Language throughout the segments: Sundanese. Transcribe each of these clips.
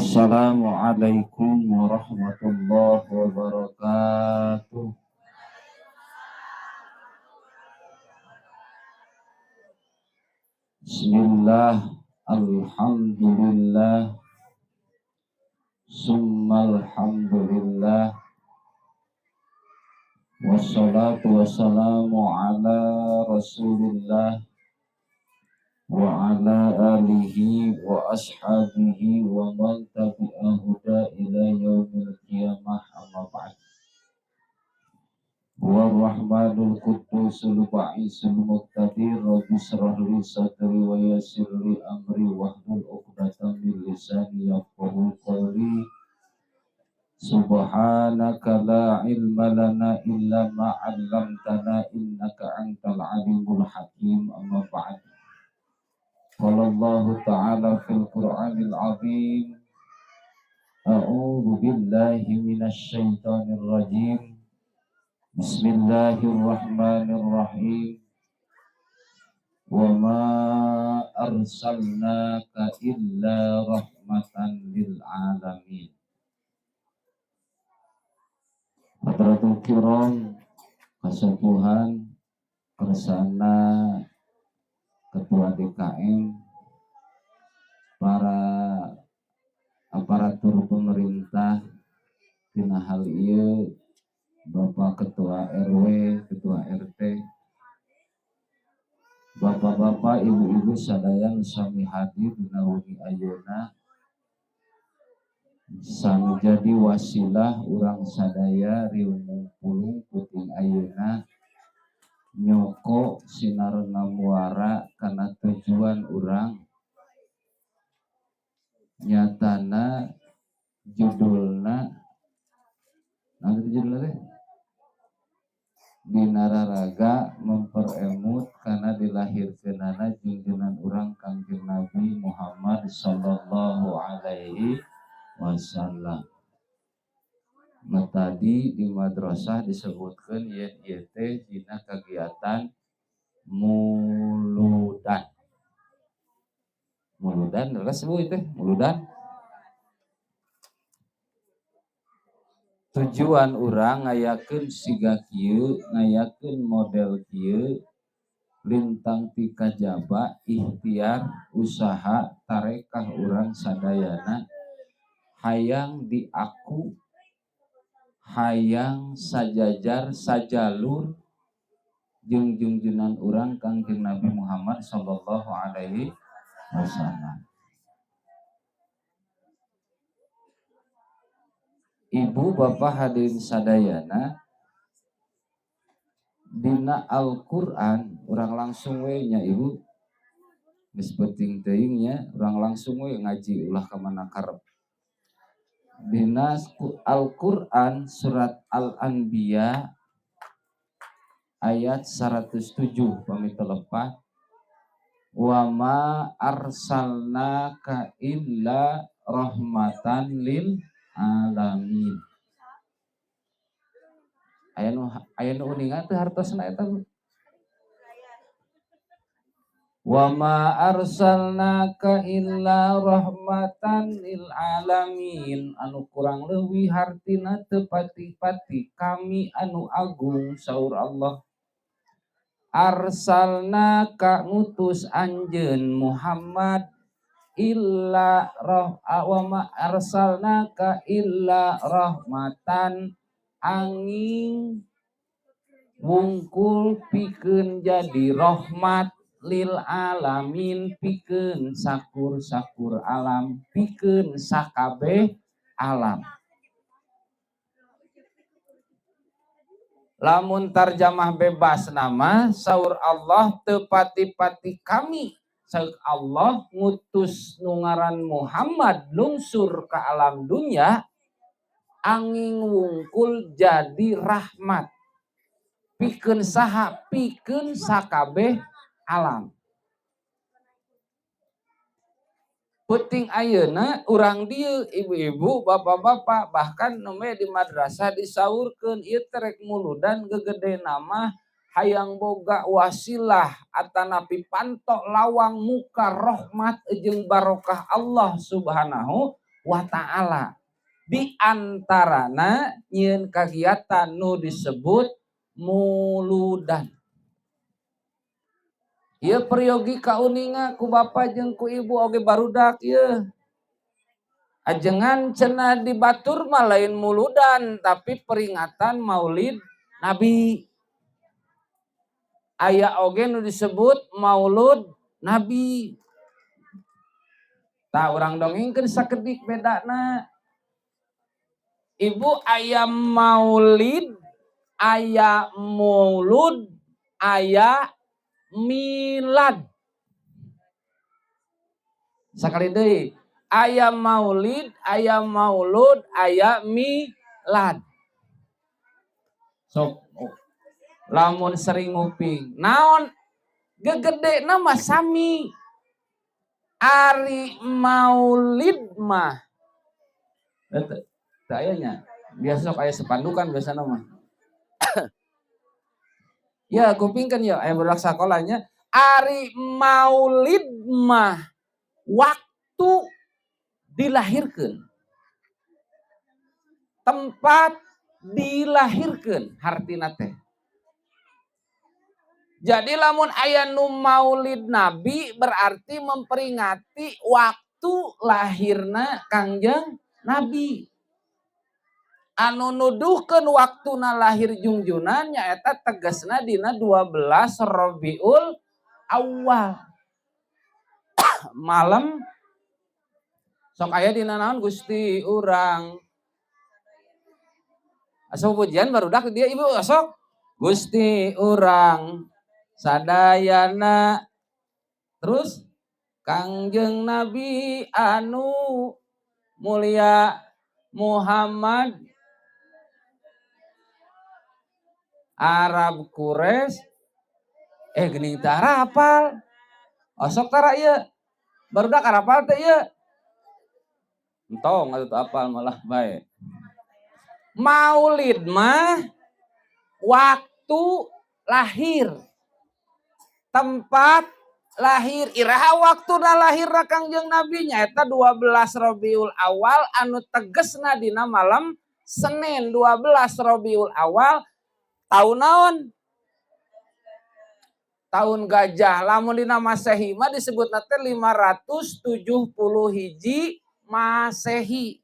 Assalamualaikum warahmatullahi wabarakatuh. Bismillah, alhamdulillah, summa alhamdulillah, wassalatu wassalamu ala rasulillah wa ala alihi wa ashabihi wa man tabi'a huda ila yaumil qiyamah, amma ba'd. Wa rahmanul qudusul ba'isul muqtadir, rabbi shrah li sadri wa yassir li amri wahlul 'uqdatam min lisani yafqahu qawli. Subhanaka la ilma lana illa ma 'allamtana innaka antal alimul hakim, amma ba'd. Qala Allahu ta'ala fil Qur'anil azim, a'udzu billahi minasy syaithanir rajim. Bismillahirrahmanirrahim. Wa ma arsalnaka illa rahmatan lil alamin. Hadratul kiram, kasepuhan, kersana Ketua DKM, para aparatur pemerintah, dina hal ieu Bapak Ketua RW, Ketua RT, bapak-bapak, ibu-ibu sadaya sami hadir dina wengi ayeuna, sami jadi wasilah urang sadaya riung pulung peuting ayeuna nyoko sinareng muara kana tujuan urang, nyatana judulna, nah judulna teh dina raraga memperemut karena dilahirkeunana junjunan urang Kangjeng Nabi Muhammad sallallahu alaihi wasallam. Nah, tadi di madrasah disebutkan yen ieu teh dina kegiatan muludan. Muludan leres Bu itu, muludan. Tujuan urang ngayakeun siga kieu, ngayakeun model kieu lintang ti kajaba ikhtiar usaha tarekah urang sadayana hayang diaku, hayang sajajar sajalur jeung junjunan urang Kangjeng Nabi Muhammad sallallahu alaihi wasallam. Ibu bapak hadirin sadayana, dina Al-Qur'an urang langsung we nya ibu, geus penting teuing nya, urang langsung we ngaji ulah ka mana karep. Dina Al-Qur'an surat Al-Anbiya ayat 107 pami telepat, wa ma arsalnaka illa rahmatan lil alamin. Aya nu uninga teh hartosna eta Bu. Wa ma arsalnaka illa rahmatan lil alamin, anu kurang leuwih hartina teu pati-pati kami anu agung saur Allah. Arsalnaka ngutus anjeun Muhammad illa roh wa ma arsalnaka illa rahmatan, angin wungkul pikeun jadi rahmat lil alamin, pikeun sakur-sakur alam, pikeun sakabeh alam. Lamun tarjamah bebas nama saur Allah teu pati-pati kami, saur Allah ngutus nu ngaran Muhammad lungsur ke alam dunya angin wungkul jadi rahmat pikeun saha, pikeun sakabeh alam. Penting ayeuna urang dieu ibu-ibu, bapak-bapak, bahkan nembe di madrasah disaurkeun ieu terek muludan gegede nama hayang boga wasilah atanapi pantok lawang muka rahmat jeung barokah Allah Subhanahu wa Ta'ala. Di antarana nyieun kagiatan nu disebut muludan. Ieu peryogi kauninga ku bapa jeung ku ibu oge barudak ieu. Ajengan cenah di batur mah lain muludan, tapi peringatan Maulid Nabi. Aya oge nu disebut Maulud Nabi. Tah, urang dongengkeun sakedik bedana. Ibu, aya maulid, aya maulud, aya milad. Sakali deui, aya maulid, aya maulud, aya milad. Sok lamun sering nguping, naon gegedena mah sami. Ari maulid mah teu aya nya. Biasa sok aya sepandukan biasana mah. Ya, kupingkeun ya, aya budak sakolanya. Ari maulid mah waktu dilahirkeun. Tempat dilahirkeun hartina teh. Jadi lamun aya nu Maulid Nabi berarti memperingati waktu lahirna Kangjeng Nabi. Anu nuduhkeun waktuna lahir jungjunan nyaeta tegasna dina 12 Rabiul Awal. Malam sok aya dina naon Gusti urang. Asa pujian barudak dia, Ibu, sok. Gusti urang sadayana, terus Kangjeng Nabi anu mulia Muhammad Arab Quraisy, eh, geuning teu arapal. Osok tara ieu barudak arapal teh ieu? Entong atuh, apal malah bae. Maulid mah waktu lahir, tempat lahir. Iraha waktuna lahir Kangjeng Nabi? Nyaeta 12 Rabiul Awal, anu tegesna dina malam Senin 12 Rabiul Awal tahun naon? Tahun gajah. Lamun dina Masehi mah disebutna teh 570 hiji Masehi.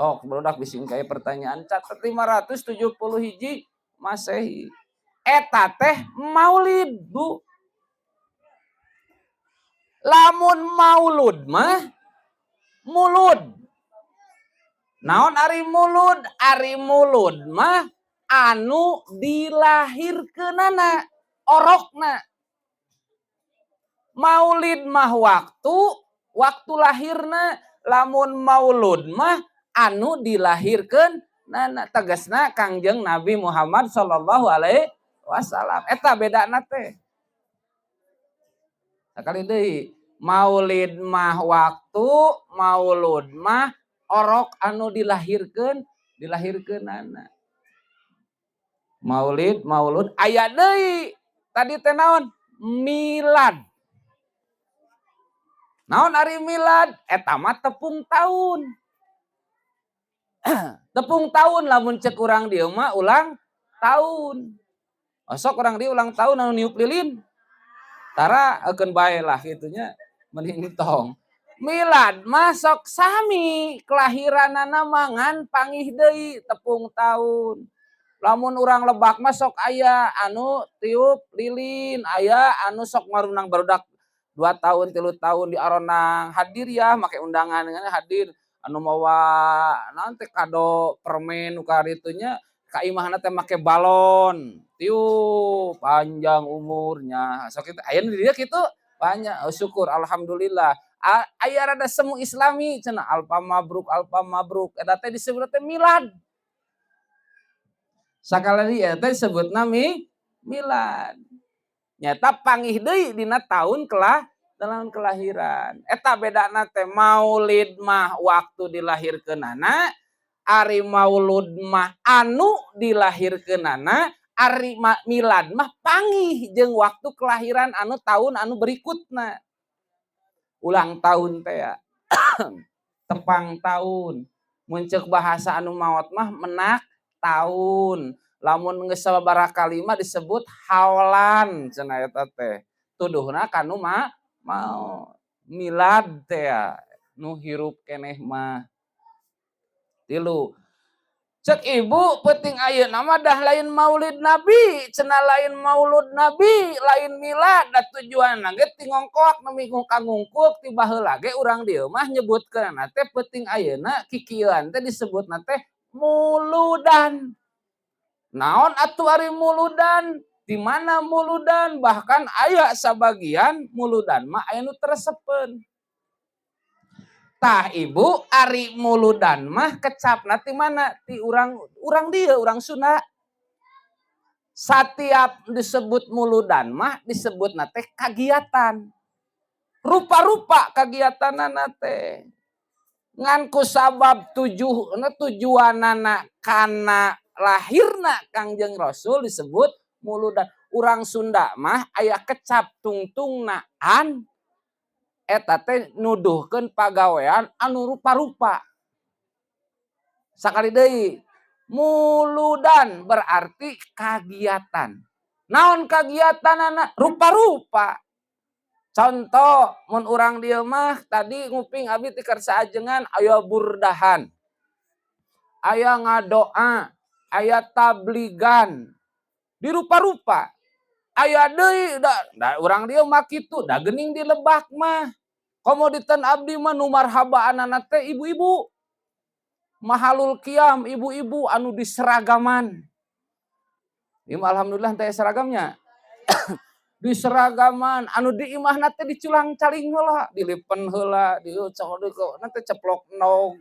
Oh, barudak bisi kayak pertanyaan, catat 570 hiji Masehi. Eta teh Maulid, Bu. Lamun maulud mah mulud. Naon ari mulud? Ari mulud mah anu dilahirkeunana, orokna. Maulid mah waktu waktu lahirna, lamun maulud mah anu dilahirkeun nana, tegasna Kangjeng Nabi Muhammad sallallahu alaihi wasallam. Eta bedana teh. Sakali deui, maulid mah waktu, maulud mah orok anu dilahirkeun dilahirkeunana. Maulid, maulud, aya deui. Tadi teh naon? Milad. Naon ari milad? Eta mah tepung tahun. Tepung tahun, lamun cek urang dieu mah ulang tahun. Osok urang dieu ulang tahun anu niup lilin? Tara, eukeun bae lah kitu nya, mending tong. Milad mah sok sami kelahiranana mah ngan panggih deui tepung tahun. Lamun urang Lebak mah sok aya anu tiup lilin, aya anu sok marundang barudak 2 tahun, 3 tahun di aronang hadir ya, make undangan hadir anu mawa naon teh, kado permen nu karitu nya, ka imahna teh make balon tiup, panjang umurnya. Sok kitu aya nu di dieu kitu banyak. Oh, syukur alhamdulillah. Aya rada semu islami cenah, alfa mabruk, alfa mabruk, eta teh disebut teh milad. Sakali eta disebutna milad. Nyata panggih deui dina tahun tahun kelahiran. Eta bedana teh, maulid mah waktu dilahirkeunana, ari maulud mah anu dilahirkeunana, ari milad mah panggih jeung waktu kelahiran anu tahun anu berikutna. Ulang tahun teh ya. Tepang tahun. Mun ceuk bahasa anu maot mah menak tahun. Lamun geus sababaraha kali mah disebut haolan cenah eta teh. Tuduhna kanu ma maot. Milad teh ya, nu hirup keneh mah. Tilu. Cek ibu penting ayeuna mah dah lain maulid nabi, cenah lain maulud nabi, lain milad, da tujuanna ge ti ngongkoak nemi kangungkuk ti baheula ge urang dieu mah nyebutkeunana teh penting ayeuna kikieuan teh disebutna teh muludan. Naon atuh ari muludan? Di mana muludan? Bahkan aya sabagian muludan mah aya nu teu resepeun. Tah ibu ari muludan mah kecapna ti mana? Ti urang urang dieu, urang Sunda. Satiap disebut muludan mah disebutna teh kagiatan. Rupa-rupa kagiatanana teh. Ngan ku sabab tujuh tujuanana kana lahirna Kangjeng Rasul disebut muludan. Urang Sunda mah aya kecap tungtungna an eta teh nuduhkeun pagawean anu rupa-rupa. Sakali deui, muludan berarti kagiatan. Naon kagiatanana? Rupa-rupa. Contoh mun urang dieu mah tadi nguping abi ti Kersa Ajengan aya burdahan. Aya ngadoa, aya tabligan. Dirupa-rupa. Aya deui da, da urang dieu mah kitu, da geuning di Lebak mah. Komo dinten abdi mah nu marhabaanana teh ibu-ibu. Mahalul qiyam ibu-ibu anu diseragaman. Ieu mah alhamdulillah teh seragamnya. Diseragaman anu di imahna teh diculang caling heula, dilipen heula, di nanti ceplok endog.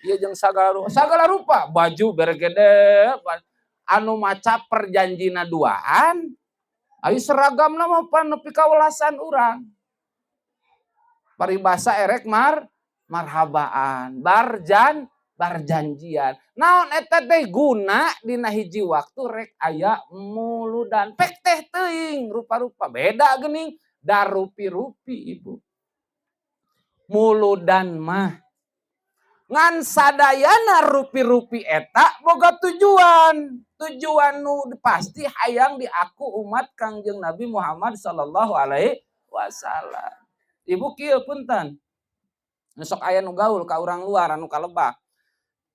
Ieu jeung sagala rupa, sagala rupa, baju beregede, anu maca perjanjina duaan, ayo seragamna mah pan nepi ka welasan urang. Paribasa erek marhabaan, barjanjian. Naon eta teh guna dina hiji waktu rek aya muludan. Pek teh teuing rupa-rupa beda geuning da rupi-rupi ibu. Muludan mah ngan sadayana rupi-rupi eta boga tujuan. Tujuan nu pasti hayang diaku umat Kangjeng Nabi Muhammad sallallahu alaihi wasallam. Ibu kieu punten. Sok aya nu gaul ka urang luar anu ka Lebak.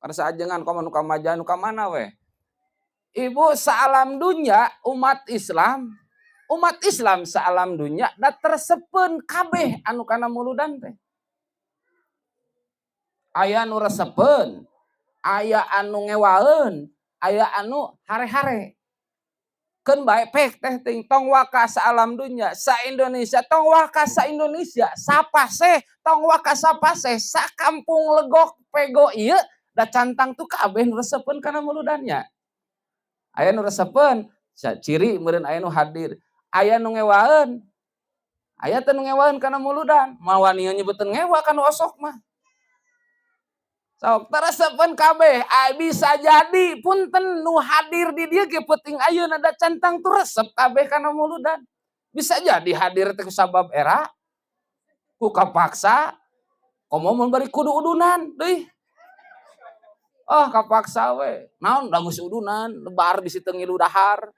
Karsa ajengan komo nu ka Maja nu ka mana we. Ibu saalam dunya umat Islam saalam dunya da tersepeun kabeh anu kana muludan teh. Aya nu resepeun, aya anu ngewaeun, aya anu hare-hare. Keun bae pek teh ting tong waka saalam dunya, sa Indonesia tong waka sa Indonesia, sapaseh tong waka sapaseh, sakampung Legok Pego ieu da cantang tuh kabeh nu resepeun kana muludannya. Aya nu resepeun, ciri meureun aya nu hadir. Aya nu ngewaeun. Aya teh nu ngewaeun kana muludan, mawa wani nyebuteun ngewa kana osok mah. Sok teresepeun kabeh, bisa jadi punten nu hadir di dieu ge peuting ayeuna da cantang tuh resep kabeh kana muludan. Bisa jadi hadir teh sabab era, ku kapaksa, komo mun bari kudu udunan deui. Oh kapaksa we, naon da geus udunan, lebar bisi teu ngilu dahar.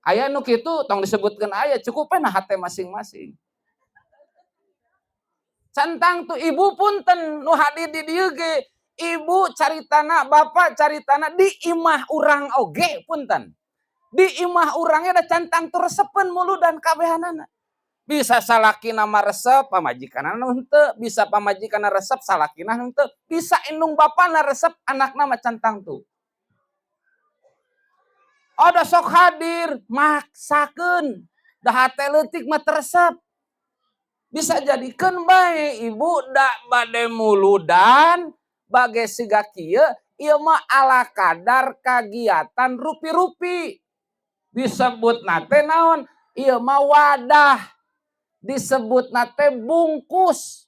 Aya nu kitu tong disebutkeun aya, cukup we na hate masing-masing. Centang tuh ibu punten nu hadir di dieu ge, ibu caritana, bapak caritana di imah urang oge punten. Di imah urangnya da cantang tuh resepeun muludan kabehanana. Bisa salakina mah resep, pamajikanna nu henteu, bisa pamajikanna resep, salakina henteu, bisa indung bapana resep, anakna mah cantang tuh. Ada sok hadir, maksakeun, da hate leutik mah teu resep. Bisa jadikeun bae ibu da bade muludan bage siga kieu, ieu mah ala kadar kagiatan rupi-rupi. Disebutna teh naon? Ieu mah wadah. Disebutna teh bungkus.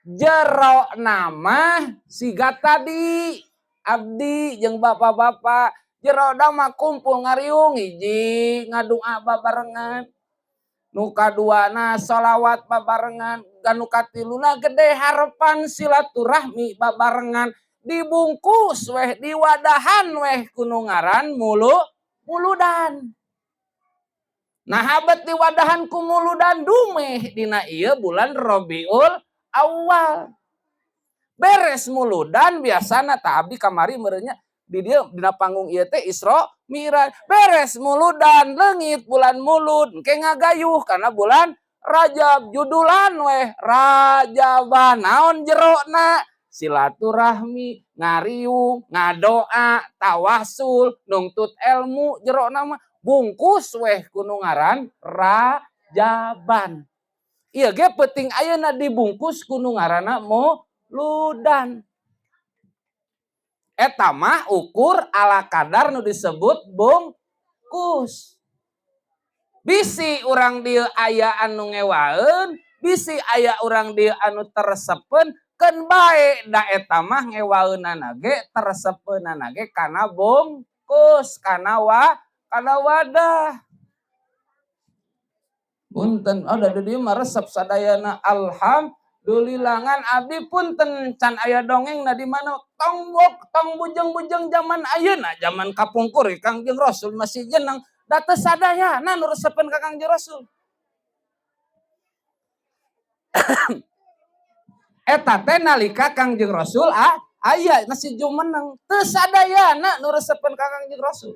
Jero nama siga tadi abdi jeung bapak-bapak jero mah kumpul ngariung hiji ngadoa babarengan. Nu kaduana sholawat babarengan, nu katiluna gede harepan silaturahmi babarengan, dibungkus weh, diwadahan weh ku nu ngaran muludan. Nah, habet diwadahan ku muludan dumeh dina ieu bulan Rabiul Awal. Beres muludan biasana tah abdi kamari meureun nya di dieu dina panggung ieu teh Isra Mi'raj. Beres muludan leungit bulan Mulud, engke ngagayuh kana bulan Rajab, judulan weh Rajaban. Naon jerona? Silaturahmi, ngariung, ngadoa, tawasul, nungtut ilmu jerona mah, bungkus weh ku nu ngaran Rajaban. Ieu ge peuting ayeuna dibungkus ku nu ngaranna muludan. Eta mah ukur ala kadar nu disebut bungkus. Bisi urang dieu aya anu ngewaeun, bisi aya urang dieu anu teresepeun, keun bae da eta mah ngewaeunana ge teresepeunana ge kana bungkus, kana wadah. Punten, oh da di dieu mah resep sadayana, alhamdulillah. Ngan abdi punten can aya dongengna di mana, tong bok tong bujeng-bujeng zaman ayeuna, zaman kapungkur Kangjeng Rasul masih jeneng da teu sadayana nu resepeun ka Kangjeng Rasul. Eta teh nalika Kangjeng Rasul aya masih jumeneng, teu sadayana nu resepeun ka Kangjeng Rasul.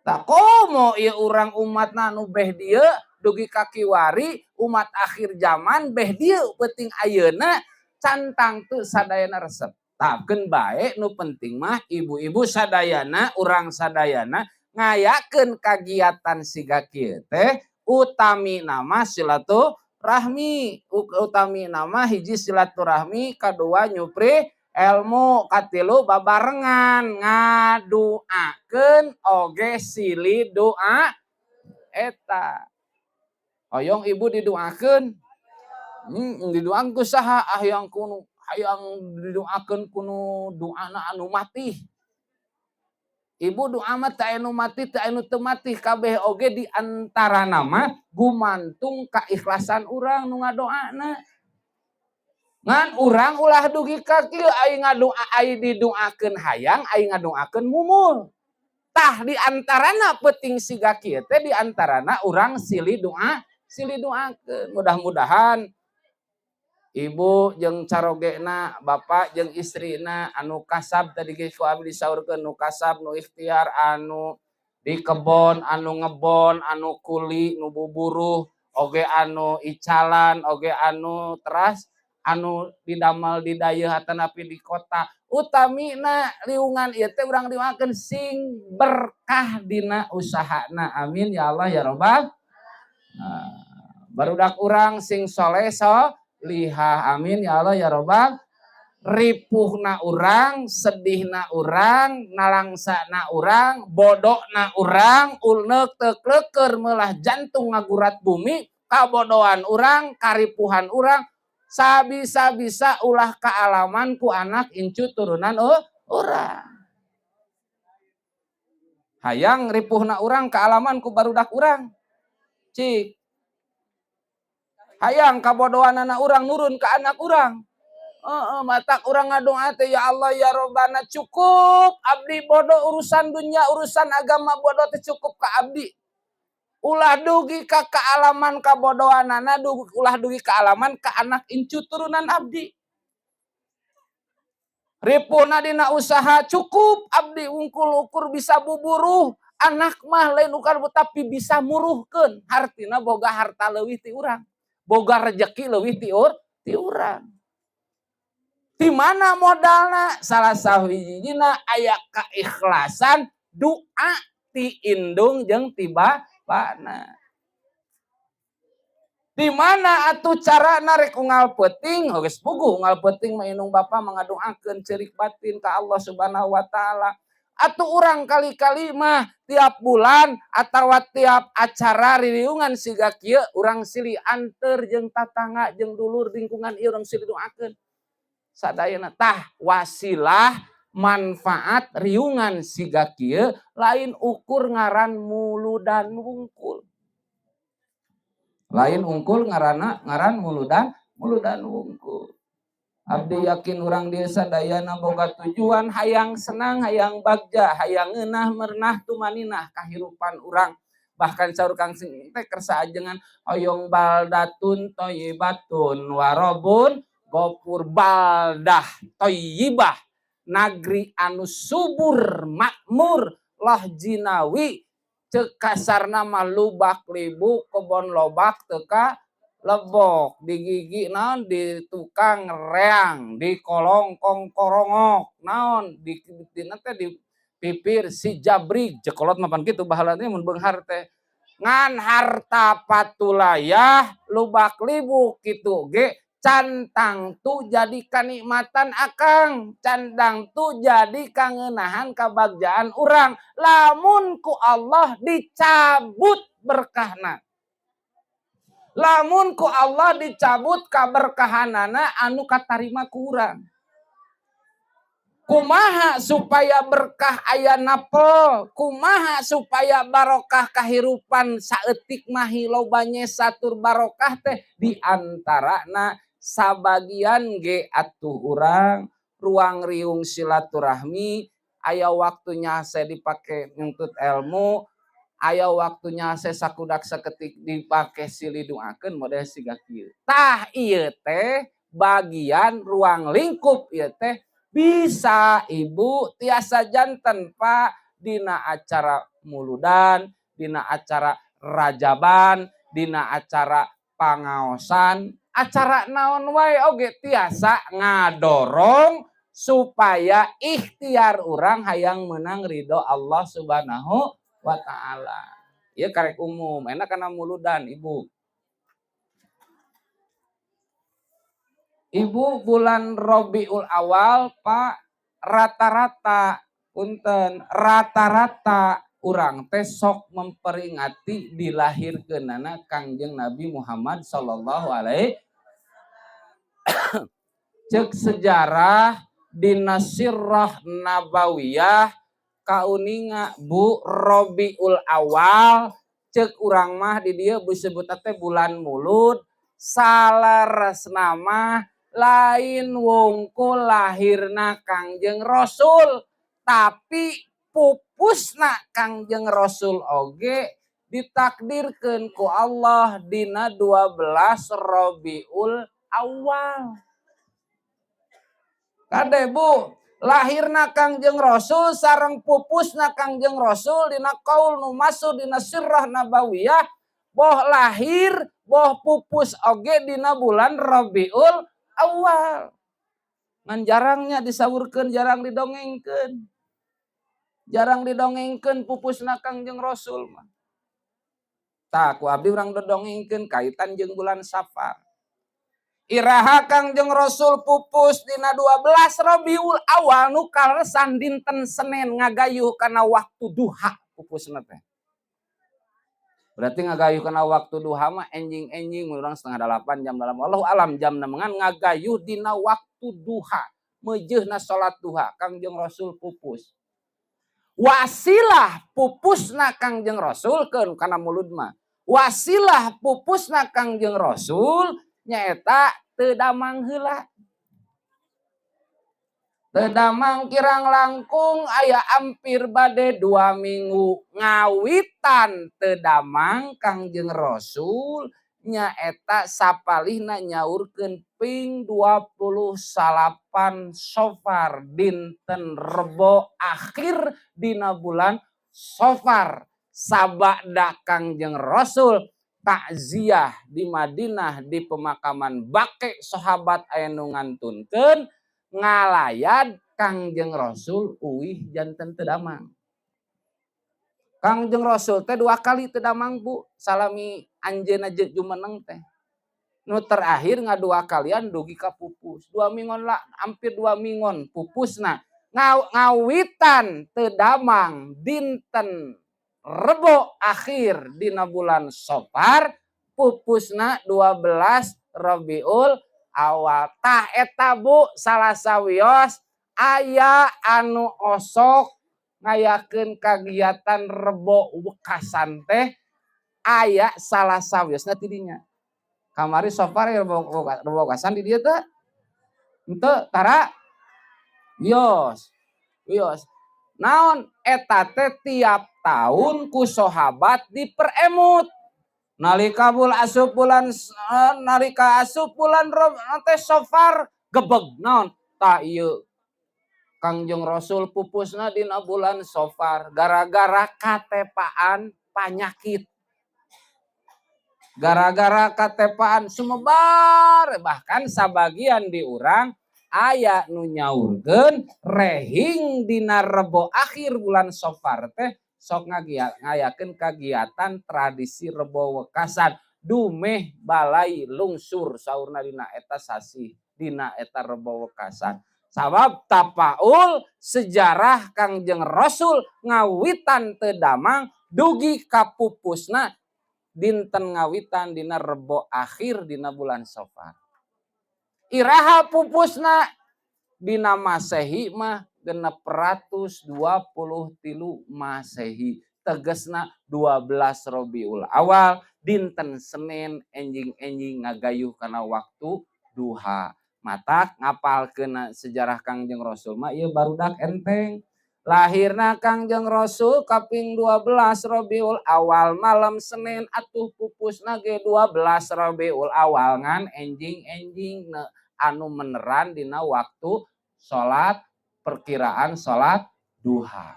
Tah komo ieu urang umatna nu beh dieu dugi ka kiwari, umat akhir zaman beh dieu peuting ayeuna can tangtu sadayana resep. Tah, keun bae, nu penting mah ibu-ibu sadayana, urang sadayana ngayakeun kagiatan siga kieu teh utami nama silaturahmi, utami nama hiji silaturahmi, kadua nyupri ilmu, katilu babarengan ngaduakeun oge silih doa eta. Hoyong ibu didoakeun? Didoakeun ku saha? Hayang kunu, hayang didoakeun kunu doana anu mati. Ibu, doa mah teu aya nu mati, teu aya nu teu mati, kabeh oge di antarana mah gumantung kaikhlasan urang nu ngadoana. Ngan urang ulah dugi ka kieu, ai ngadoa, ai didoakeun hayang, ai ngadoakeun mumul. Tah, di antarana peuting siga kieu teh di antarana urang silih doa, silih doakeun. Mudah-mudahan ibu jeung carogena, bapak jeung istrina, anu kasab tadi ge ku abdi disaurkeun, nu kasab, nu ikhtiar, anu di kebon, anu ngebon, anu kuli, nu buburuh, oge anu icalan, oge anu teras, anu didamel di dayeuh atanapi di kota. Utamina liungan ieu teh urang doakeun sing berkah dina usahana. Amin ya Allah ya Robbal. Nah, barudak urang sing soleh solihah. Amin ya Allah ya Robbal. Ripuhna urang, sedihna urang, nalangsana urang, bodona urang, ulneuk teu meulah jantung ngagurat bumi, kabodohan urang, karipuhan urang, sabisa-bisa ulah kaalaman ku anak incu turunan urang. Hayang ripuhna urang kaalaman ku barudak urang? Cik. Hayang kabodohan anak urang nurun ke anak urang? Matak urang ngadoa teh, ya Allah ya Robbana, cukup abdi bodoh urusan dunia, urusan agama bodoh teh cukup ka abdi. Ulah dugi ka kaalaman kabodohanana, ulah dugi kaalaman ka anak incu turunan abdi. Ripuhna dina usaha cukup abdi wungkul ukur bisa buburuh, anak mah lain ukar tapi bisa muruhkeun, hartina boga harta leuwih ti urang, boga rejeki leuwih ti urang. Di mana modalna? Salah sahijina aya keikhlasan doa ti indung jeung ti bapana. Di mana atuh cara narek unggal peuting? Oh, geus puguh unggal peuting mah indung bapa mengadoakeun ceurik batin ka Allah Subhanahu wa taala. Atuh urang kali-kali mah tiap bulan atawa tiap acara ririungan siga kieu urang silih anteur jeung tatangga jeung dulur lingkungan ieu, urang silih doakeun. Sadayana tah wasilah manfaat riungan siga kieu lain ukur ngaran muludan wungkul. Lain ungkul ngaranna ngaran muludan, muludan wungkul. Abdi yakin urang desa dayana boga tujuan hayang senang, hayang bagja, hayang ngeunah merenah tumaninah kahirupan urang. Bahkan saur Kang Sing teh kersa ajengan hoyong baldatun thayyibatun warobun gofur, baldah thayyibah, nagri anu subur makmur loh jinawi, cek kasarna mah lubak libuk kebon lobak teka lebok di gigi naon di tukang reang di kolong kongkorongok naon di teh di pipir si jabrik, jekolot mapan kitu baheula mun beunghar teh. Ngan harta patulayah lubak libuk kitu ge can tangtu jadi kanikmatan akang, can tangtu jadi kangeunahan kabagjaan urang lamun ku Allah dicabut berkahna, lamun ku Allah dicabut kaberkahanana anu katarima ku urang. Kumaha supaya berkah aya napel, kumaha supaya barokah kahirupan saeutik mahi loba nyesa tur barokah teh di antarana sabagian ge atuh urang ruang riung silaturahmi, aya waktunya saya dipake nuntut ilmu, aya waktunya saya sakudak saketik dipake silih doakeun model siga kieu. Tah, ieu teh bagian ruang lingkup ieu teh bisa ibu tiasa janten Pak dina acara muludan, dina acara rajaban, dina acara pangaosan, acara naon wae oge tiasa ngadorong supaya ikhtiar urang hayang menang ridho Allah Subhanahu wa taala. Ieu karek umum, enak kana muludan ibu. Ibu bulan Robiul Awal Pak, rata-rata punten, rata-rata urang teh sok memperingati dilahirkeunana Kangjeng Nabi Muhammad sallallahu alaihi. Cek sejarah dina Sirah Nabawiyah kauninga Bu, Robiul Awal cek urang mah di dieu disebut teh bulan Mulud, saleresna mah lain wungkul lahirna Kangjeng Rasul, tapi pupusna Kangjeng Rasul oge ditakdirkeun ku Allah dina 12 Robiul Awal. Kade Bu, lahirna Kangjeng Rasul sareng pupusna Kangjeng Rasul dina kaul nu masuk dina Sirah Nabawiyah, boh lahir boh pupus oge dina bulan Rabiul Awal. Ngan jarangnya disawurkeun, jarang didongengkeun. Jarang didongengkeun pupusna Kangjeng Rasul mah. Tah, ku abdi urang dodongengkeun kaitan jeung bulan Safar. Iraha Kangjeng Rasul pupus dina 12 Rabiul Awal nu kaleresan dinten Senin ngagayuh kana waktu duha pupusna teh. Berarti ngagayuh kana waktu duha mah enjing-enjing urang 7.30 jam dalam Allahu alam jam ngan ngagayuh dina waktu duha. Meujeuhna salat duha Kangjeng Rasul pupus. Wasilah pupusna Kangjeng Rasul keun kana mulud mah. Wasilah pupusna Kangjeng Rasul nyaeta teu damang heula. Teu damang kirang langkung aya hampir bade 2 minggu ngawitan teu damang Kangjeng Rasul nyaeta sapalihna nyaurkeun ping 29 Safar dinten Rebo akhir dina bulan Safar. Sabada Kangjeng Rasul takziah di Madinah di pemakaman Baqi, sahabat aya nu ngantunkeun ngalayad Kangjeng Rasul uih janten teu damang. Kangjeng Rasul teh 2 kali teu damang Bu, salami anjeunna jumeneng teh. Nu terakhir ngadua kalian dugi ka pupus. 2 minggon lah, hampir 2 minggon pupusna. Ngawitan teu damang dinten Rebo akhir dina bulan Safar, pupusna 12 Rabiul Awal. Tah eta Bu salah sawios aya anu osok ngayakeun kagiatan Rebo Wekasan teh. Aya salah sawiosna ti dinya. Kamari Safar ya Rebo Wekasan di dieu teh. Henteu tara. Wios. Wios. Naon eta teh tiap tahun ku sahabat diperemut. Nalika asup bulan nalika asup bulan teh Safar gebeg naon tah ieu Kangjeng Rasul pupusna dina bulan Safar gara-gara katepaan panyakit. Gara-gara katepaan sumebar bahkan sabagian di urang aya nu nyaurkeun rehing dina Rebo akhir bulan Safar teh sok ngayakeun kagiatan tradisi Rebo Wekasan dumeh balai lungsur saurna dina eta sasih dina eta Rebo Wekasan. Sabab tapaul sejarah Kangjeng Rasul ngawitan teu damang dugi kapupusna dinten ngawitan dina Rebo akhir dina bulan Safar. Iraha pupusna dina Masehi mah 623 Masehi tegesna 12 Robiul Awal dinten Senin enjing-enjing ngagayuh kana waktu duha. Matak ngapalkeun sejarah Kangjeng Rasul mah ieu barudak enteng. Lahirna Kangjeng Rasul kaping 12 Robiul Awal malam Senin atuh pupusna ge 12 Robiul Awal ngan enjing-enjing anu meneran dina waktu salat perkiraan salat duha.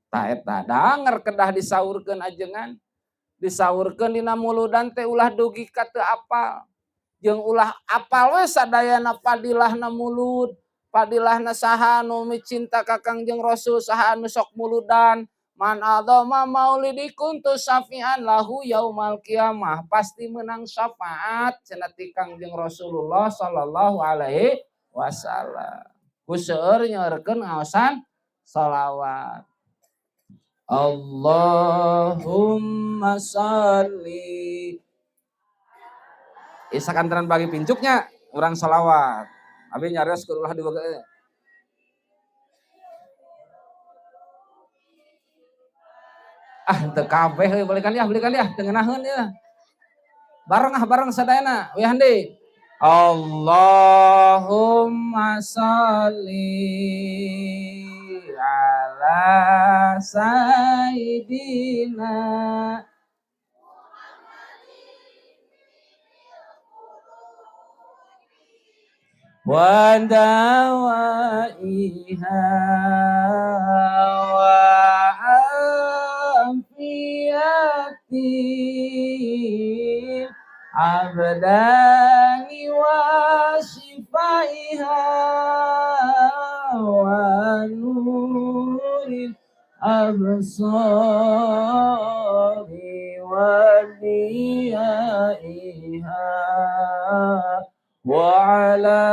Tah eta danger kedah disaurkeun ajengan. Disaurkeun dina muludan teh ulah dugi ka teu apal. Jeung ulah apal we sadayana fadilahna mulud, fadilahna saha nu micinta ka Kangjeng Rasul, saha anu sok muludan. Man adzama maulidi kuntu syafi'an lahu yaumal qiyamah, pasti menang syafaat cenah ti Kangjeng Rasulullah sallallahu alaihi wasallam. Ku seueur nyaurkeun ngaosan salawat. Allahumma shalli. Isa kantenan bagi pincuknya urang salawat. Abi nyarios ke ulah dibaga. Ah teu kabeh euy balikan ya teu ngeunaheun ya. Bareng ah bareng sadayana weh hande. Allahumma shalli ala sayyidina wa dawaiha wa afiyatil abdani wa shifaiha wa nuril absari wa diyaiha wa ala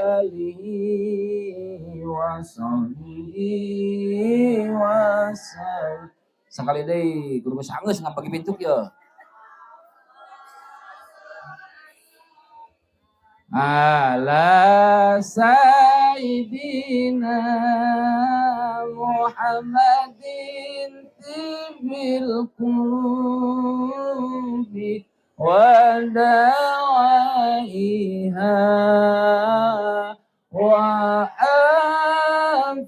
alihi wa sahbihi wa sallam. Sekali deui guru geus anggeus ngabagi pintuk ya. Ala sayyidina Muhammadin tibil qulubi wa dawaiha wa afiyatil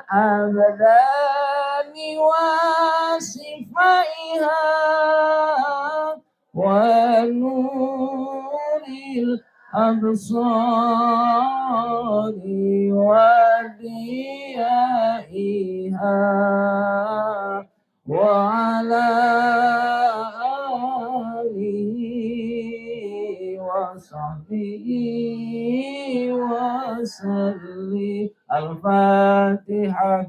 abdani wa sifaiha wa nuril absari wa diyaiha wa ala alihi wa sahbihi wa sallim. Al-Fatihah.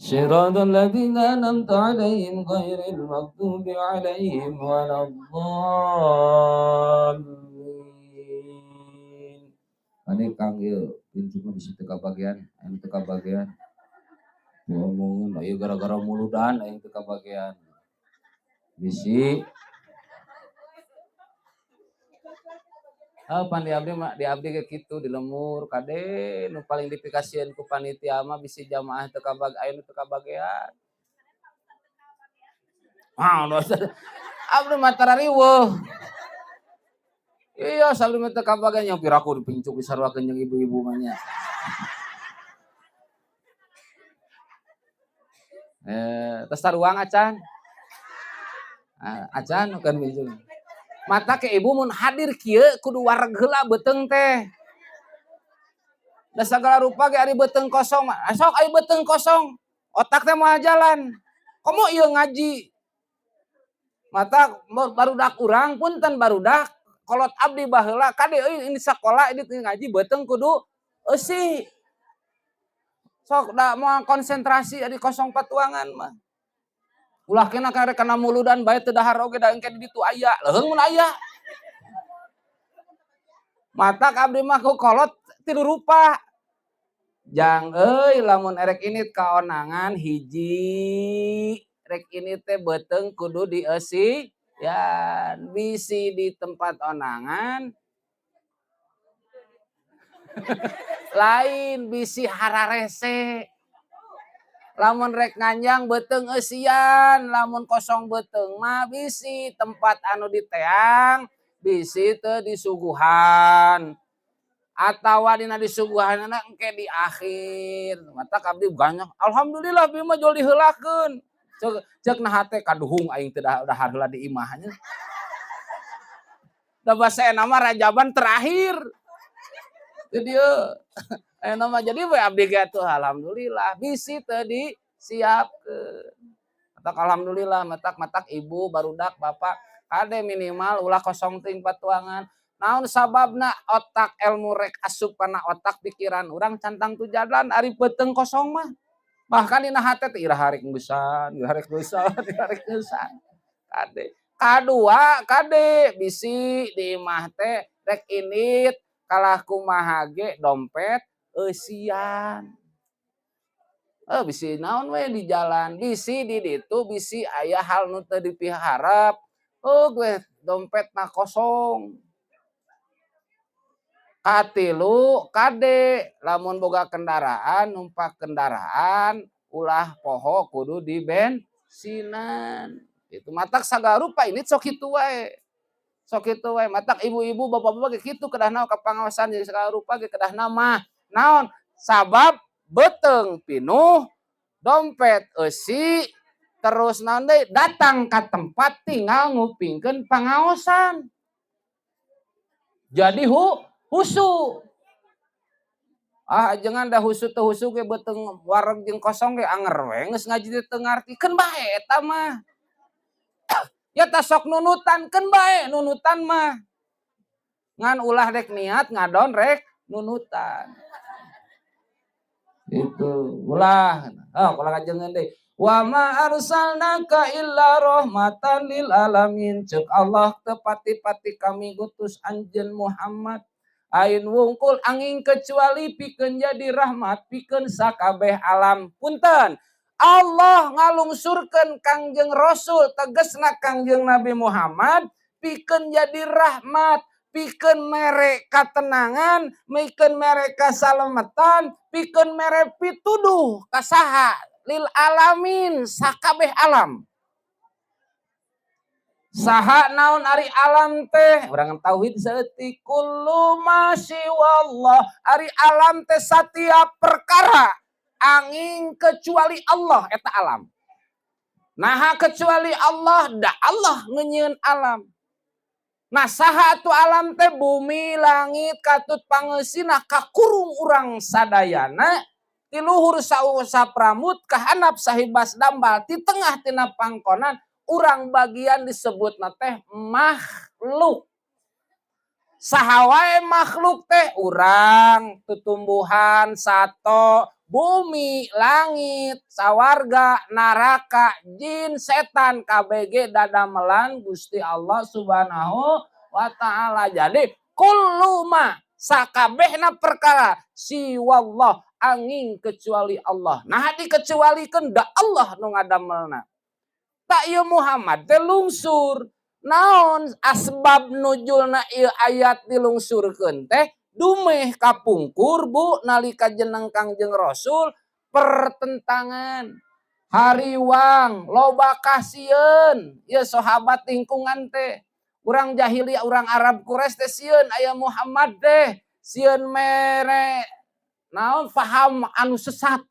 صراط الذين أنعمت عليهم غير المغضوب عليهم ولا الضالين. Ane Kang ieu pincukna bisa teu kabagian, anu teu kabagian. Ngomongin ieu gara-gara muludan aing teu kabagian. Bisi Oh, pan di abdi mah, di abdi ge kitu di lembur kade nu paling dipikasieun ku panitia mah bisi jamaah teu kabag, aya nu teu kabagean. Ah, abdi mah tara riweuh. Iya, sabdi mah teu kabagean, yang piraku dipincuk disaruakeun jeung ibu-ibu mah nya. Tos taruang acan. Ah, acan kan pincuk. Mata ke ibu mun hadir kieu kudu wareg heula beuteung teh. Da sagala rupa ge ari beuteung kosong mah. Sok ari beuteung kosong, otak teh moal jalan. Komo ieu ngaji. Mata barudak urang punten barudak kolot abdi baheula kade euy ini sakola ini ngaji beuteung kudu eusi. Sok da moal konsentrasi ari kosong patuangan mah. Ulah kena karek kana muludan bae teu dahar oge da engke di ditu aya, leuheung mun aya. Matak abdi mah ku kolot tilu rupa. Jang euy lamun erek init kaonangan hiji, rek ini teh beuteung kudu dieusi yan, bisi di tempat onangan lain bisi hararese. Lamun rek nganjang beuteung eusian, lamun kosong beuteung mah bisi tempat anu diteang, bisi teu disuguhan. Atawa dina disuguhanna engke di akhir. Matak abdi banyak, alhamdulillah bi mah jol diheulakeun. Cek na hate kaduhung aing teu dahar heula di imah nya. Da basa mah rajaban terakhir. Jadi nama jadi we abdi ge atuh alhamdulillah bisi teu disiapkeun. Matak alhamdulillah matak-matak ibu barudak bapak kade minimal ulah kosong teuing patuangan. Naon sababna otak ilmu rek asup kana otak pikiran urang cantang tu jalan ari beuteung kosong mah. Bahkan dina hate teh iraha rek ngeusan, iraha rek ngeusan, iraha rek ngeusan. Kade. Kadua kade bisi di imah teh rek indit kalah kumaha ge dompet eusian. Bisi naon we di jalan, bisi di ditu bisi aya hal nu teu dipiharep. Oh gue dompetna kosong. Katilu kade lamun boga kendaraan numpak kendaraan ulah poho kudu dibensinan. Itu matak sagarupa ini sok kitu wae. Sok kitu wae matak ibu-ibu bapak-bapak ge kitu kedahna ka pangaosan jadi sagarupa ge kedahna mah. Naon? Sabab beuteung pinuh, dompet eusi, terus naon deui datang ka tempat tinggal ngupingkeun pangaosan. Jadi husu. Ah jangan dah husu teu husu ge beuteung wareg jeung kosong ge anger we geus ngaji teh teu ngarti keun bae eta mah. Ya ta sok nunutan keun bae nunutan mah. Ngan ulah rek niat ngadon rek nunutan. Itu ulah. Oh, ulah ngajengeun deui. Wa ma arsalnaka illa rahmatan lil alamin. Ceuk Allah teu pati-pati kami gutus anjeun Muhammad ain wungkul angin kecuali pikeun jadi rahmat pikeun sakabeh alam. Punten Allah ngalungsurkeun Kangjeng Rasul tegesna Kangjeng Nabi Muhammad pikeun jadi rahmat, pikeun mere katenangan, pikeun mere kasalametan, pikeun mere pituduh ka saha? Lil alamin, sakabeh alam. Saha naon ari alam teh? Urang tauhid saeutik kullu ma siwallah. Ari alam teh setiap perkara angin kecuali Allah eta alam. Naha kecuali Allah, da Allah ngeunyeun alam. Nah saha atuh alam teh? Bumi, langit, katut pangeusina kakurung urang sadayana ti luhur sapramut ka handap sahibas dambal ti tengah tina pangkonan urang bagian disebutna teh makhluk. Saha wae makhluk teh? Urang, tutumbuhan, sato, bumi, langit, sawarga, neraka, jin, setan, KBG dadamelan Gusti Allah Subhanahu wa taala. Jadi kullu ma sakabehna perkara siwallah angin kecuali Allah. Nah dikecualikeun da Allah nu ngadamelna. Tak ieu Muhammad teh lungsur. Naon asbab nujulna ieu ayat dilungsurkeun teh? Dumeh kapungkur, Bu, nalika jeneng Kangjeng Rasul pertentangan, hariwang, loba kasieun ieu sahabat lingkungan teh. Urang jahiliyah, urang Arab Quraisy teh sieun aya Muhammad teh, sieun mere naon, paham anu sesat,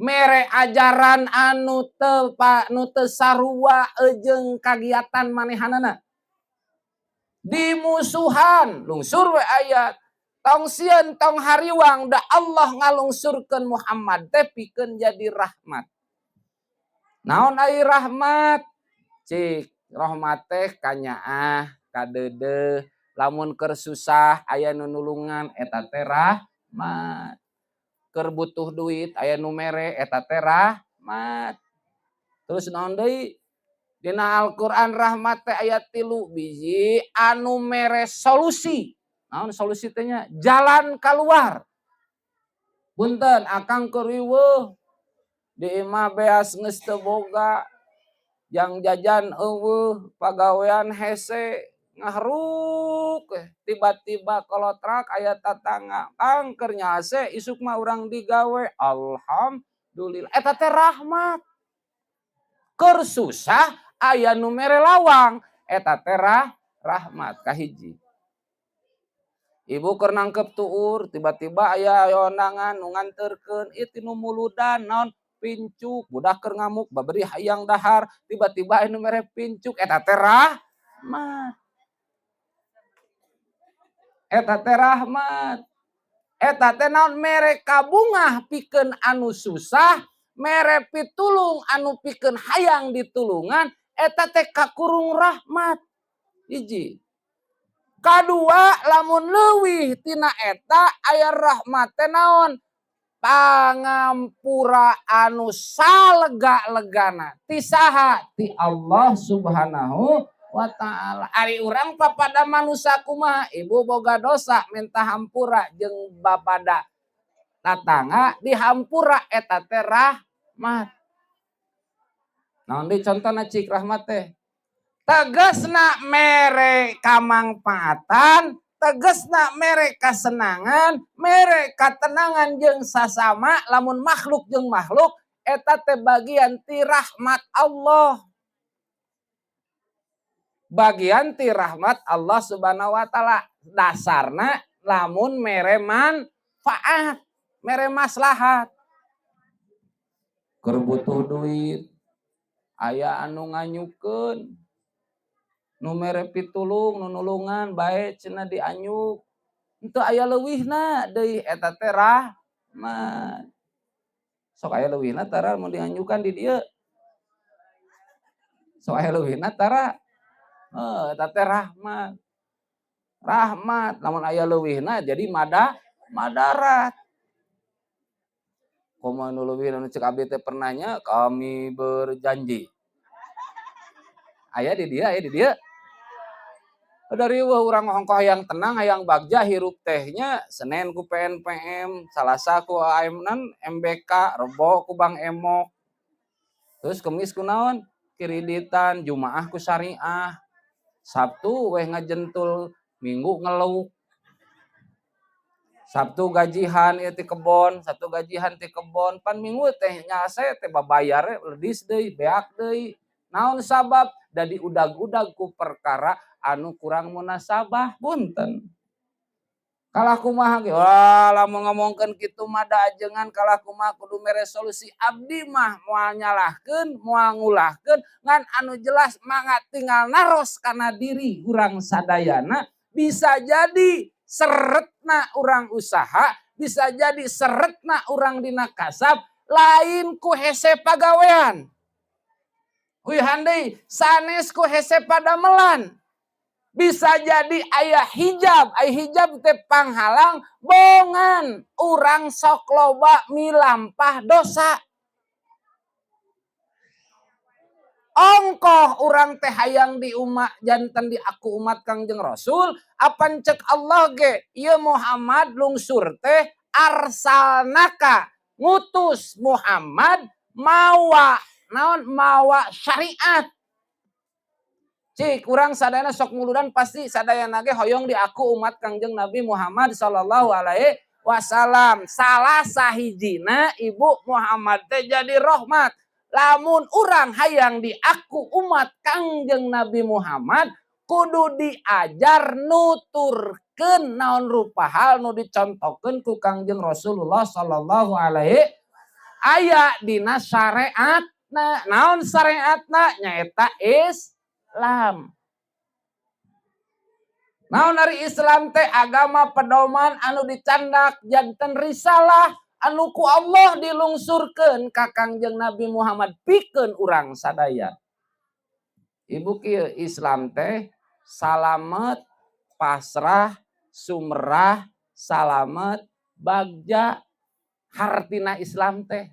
mere ajaran anu teu nu teu sarua jeung kagiatan manehanana, dimusuhan. Lungsur we ayat, tong sieun, tong hariwang, da Allah ngalungsurkeun Muhammad teh pikeun jadi rahmat. Naon ai rahmat? Cik, rahmat teh kanyaah, kadeudeuh, lamun keur susah aya nu nulungan, eta teh rahmat. Keur butuh duit aya nu mere, eta teh rahmat. Terus naon deui? Dina Al-Qur'an rahmat teh aya 3 biji anu mere solusi. Naon solusi teh nya? Jalan keluar. Punten, akang keur riweuh, di imah beas geus teu boga, jang jajan euweuh, pagawean hese, ngahruk, tiba-tiba kolotrak aya tatangga, "Kang, keur nyase, isuk mah urang digawe." Alhamdulillah, eta teh rahmat. Keur susah aya nu mere lawang, eta teh rahmat kahiji. Ibu keur nangkep tuur, tiba-tiba aya ondangan nu nganterkeun, ieu ti nu muludan, naon, pincuk. Budak keur ngamuk babari hayang dahar, tiba-tiba aya nu mere pincuk, eta teh rahmat. Eta teh rahmat. Eta teh naon? Mere kabungah pikeun anu susah, mere pitulung anu pikeun hayang ditulungan, eta teh kakurung rahmat. Hiji. Kadua, lamun leuwih tina eta, aya rahmat teh naon? Pangampura anu salega-legana. Ti saha? Ti Allah Subhanahu wa Ta'ala. Ari urang papada manusia kumaha? Ibu boga dosa, minta hampura jeung bapada tatangga, dihampura, eta teh rahmat. Naon deui contona, cik, rahmat teh? Tegesna mere kamangpaatan, tegesna mere kasenangan, mere katenangan jeung sasama, lamun makhluk jeung makhluk, eta teh bagian ti rahmat Allah. Bagian ti rahmat Allah Subhanahu wa Ta'ala. Dasarna lamun mere manfaat, mere maslahat. Keur butuh duit, aya anu nganyukeun, nu mere pitulung, nu nulungan bae cenah dianyuk. Henteu aya leuwihna deui, eta teh rahmat. Sok aya leuwihna tara mun dianyukan di dieu? Sok aya leuwihna tara? Heuh, eta teh rahmat. Rahmat, lamun aya leuwihna jadi madarat. Komo anu leuwih, anu cek abdi teh pernah nya, "Kami berjanji." Aya di dieu, aya di dieu. Dari wah urang ongkoh hayang tenang, hayang bagja hirup teh nya, Senin ku PNPM, Salasa ku AM nan MBK, Rebo ku Bank Emok. Terus Kemis ku naon? Kreditan, Jumaah ku syariah. Sabtu weh ngajentul, Minggu ngeluk. Sabtu gajihan ieu ti kebon, Sabtu gajihan ti kebon, pan Minggu teh nyase teh babayar ledis deui, beak deui. Naon sabab? Da diudag-udag ku perkara anu kurang munasabah, punten. Kalah kumaha ge, wah, lamun ngomongkeun kitu mah da ajengan kalah kumaha kudu mere solusi. Abdi mah moal nyalahkeun, moal ngulahkeun, ngan anu jelas mangga tinggal naros kana diri urang sadayana, bisa jadi seretna urang usaha, bisa jadi seretna urang dina kasab, lain ku hese pagawean. Uihan deui, sanes ku hese padamelan. Bisa jadi aya hijab, aya hijab teh panghalang bongan urang sok loba milampah dosa. Ongkoh urang teh hayang di umat janten di aku umat Kangjeng Rasul, apan cek Allah ge ieu Muhammad lungsur teh arsalnaka, ngutus Muhammad mawa naon? Mawa syariat. Cik, urang sadayana sok muludan, pasti sadayana ge hoyong diaku umat Kangjeng Nabi Muhammad sallallahu alaihi wasallam. Salah sahijina, Ibu, Muhammad teh jadi rahmat. Lamun urang hayang diaku umat Kangjeng Nabi Muhammad, kudu diajar nuturkeun naon rupa hal nu dicontohkeun ku Kangjeng Rasulullah sallallahu alaihi, aya dina syariatna. Naon syariatna? Nyaeta Islam. Naon ari Islam teh? Agama pedoman anu dicandak janten risalah anu ku Allah dilungsurkeun ka Kangjeng Nabi Muhammad pikeun urang sadaya. Ibu, kieu, Islam teh salamet, pasrah, sumerah, salamet, bagja hartina Islam teh.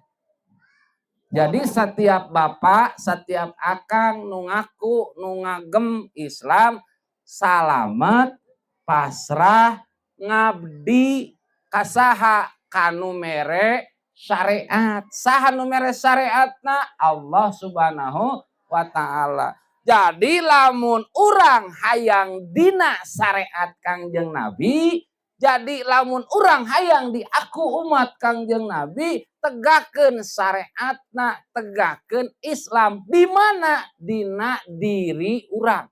Jadi setiap bapak, setiap akang nu ngaku, nu ngagem Islam, salamet, pasrah, ngabdi kasaha? Kanu mere syariat. Saha nu mere syariatna? Allah Subhanahu wa Ta'ala. Jadi lamun urang hayang dina syariat Kangjeng Nabi, jadi lamun urang hayang diaku umat Kangjeng Nabi, tegakkeun syariatna, tegakkeun Islam di mana? Dina diri urang.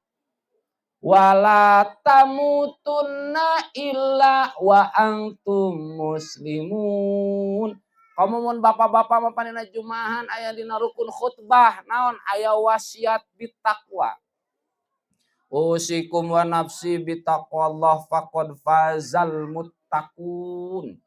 Wala tamutunna illa wa antum muslimun. Komo mun bapak-bapak mah panina jumahan aya dina rukun khutbah naon, aya wasiat bitaqwa. Usikum wa nafsi bitaqwallah faqad fazal muttaqun.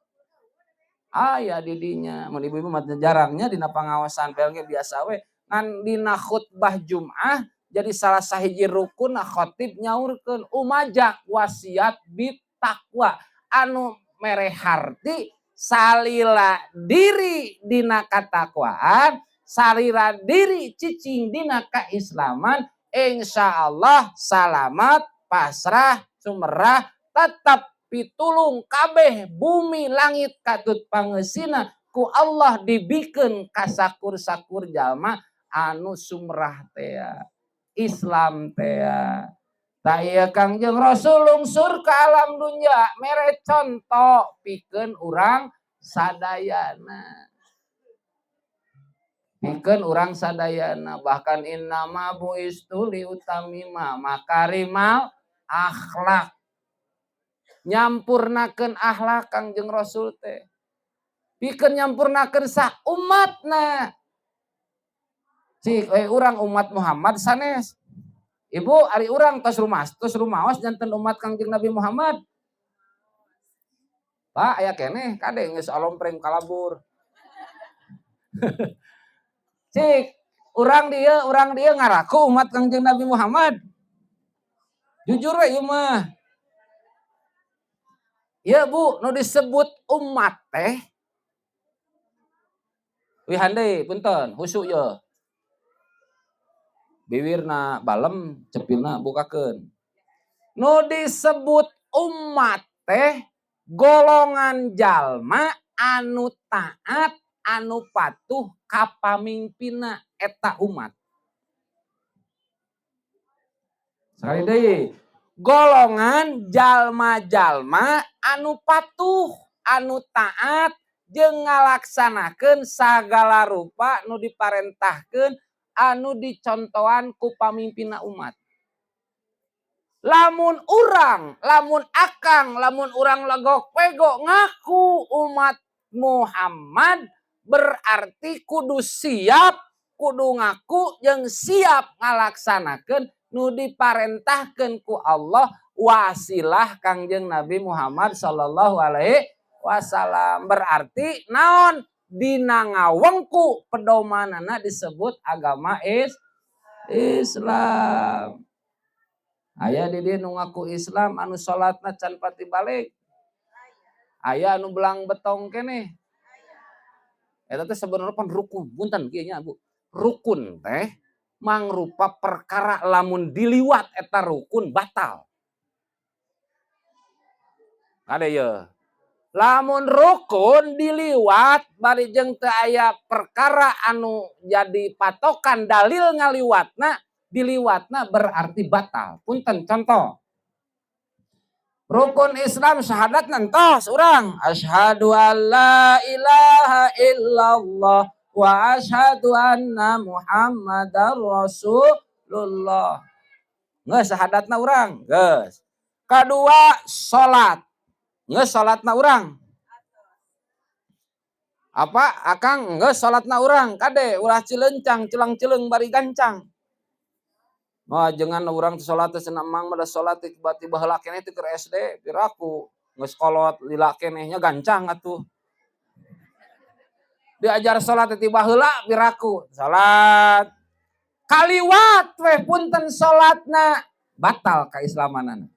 Aya di dinya, mun ibu-ibu mah jarangnya dina pangaosan ge biasa we, ngan dina khutbah Jum'ah jadi salah sahiji rukun khotib nyaurkeun umajak wasiat bitaqwa anu mere harti salila diri dina katakwaan, salila diri cicing dina keislaman, insya Allah salamat, pasrah, sumerah, tetap pitulung kabeh bumi langit katut pangeusina ku Allah dibikeun kasakur-sakur jalma anu sumrah teh, Islam teh. Tah ieu Kangjeng Rasul lungsur ke alam dunya mere contoh pikeun urang sadayana. Pikeun urang sadayana, bahkan innama buistu liutammima makarimal akhlak. Nyampurnakeun akhlak Kangjeng Rasul teh. Pikeun nyampurnakeun sah umatna. Cik, urang umat Muhammad sanes? Ibu, ari urang tos rumah, tos rumaos janten umat Kangjeng Nabi Muhammad? Pak, aya keneh kade geus alompreng kalabur. Cik, urang dieu ngaraku umat Kangjeng Nabi Muhammad? Jujur we ieu mah. Ya Bu, nu disebut umat teh. Wih hande, punten, husu ye. Biwirna balem, cepilna bukakeun. Nu disebut umat teh golongan jalma anu taat, anu patuh ka pamimpinna, eta umat. Sekali deui, golongan jalma-jalma anu patuh, anu taat jeung ngalaksanakeun sagala rupa nu diparentahkeun, anu dicontohan ku pamimpinna umat. Lamun urang, lamun akang, lamun urang Legok Pego ngaku umat Muhammad, berarti kudu siap, kudu ngaku jeung siap ngalaksanakeun nu diparentahkeun ku Allah wasilah Kangjeng Nabi Muhammad sallallahu alaihi wasallam. Berarti naon? Dina ngawengku pedomanana disebut agama Islam. Aya di dieu nu ngaku Islam anu salatna can pati balik? Aya anu belang betong keneh? Eta teh sebenarnya pan rukun, punten kieu nya, Bu. Rukun teh mangrupa perkara lamun diliwat eta rukun batal. Kade ye. Lamun rukun diliwat bari jeung teu aya perkara anu jadi patokan dalil ngaliwatna, Diliwatna berarti batal. Punten, contoh. Rukun Islam syahadat entos urang. Asyhadu alla ilaha illallah wa asyhadu anna Muhammadar Rasulullah. Geus syahadatna urang, geus. Kedua, salat. Geus salatna urang. Apa akang geus salatna urang, kade ulah cilencang, celang-celeung bari gancang. Wah, jangan urang teh salat teh cenah, Mang mah da salat tiba-tiba heula keneh teh keur SD, piraku geus kolot lila keneh nya gancang atuh. Diajar salat teh tiba heula piraku salat. Kaliwat weh punten salatna, batal keislamanana.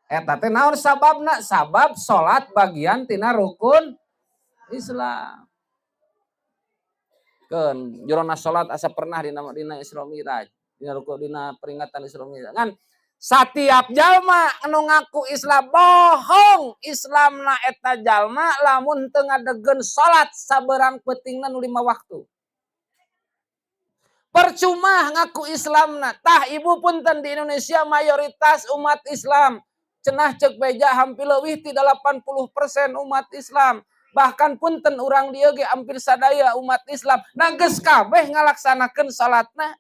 Eta teh naon sababna? Sabab salat bagian tina rukun Islam. Keun jerona salat asa pernah dina dina Isra Mi'raj, dina rukun, dina peringatan Isra Mi'raj. Ngan satiap jalma anu ngaku Islam, bohong Islamna eta jalma lamun teu ngadegkeun salat saberang peutingna nu 5 waktu. Percuma ngaku Islamna. Tah, Ibu, punten, di Indonesia mayoritas umat Islam. Cenah cek beja hampir leuwih ti 80% umat Islam. Bahkan punten, urang dieu ge hampir sadaya umat Islam. Nah, geus kabeh ngalaksanakeun salatna.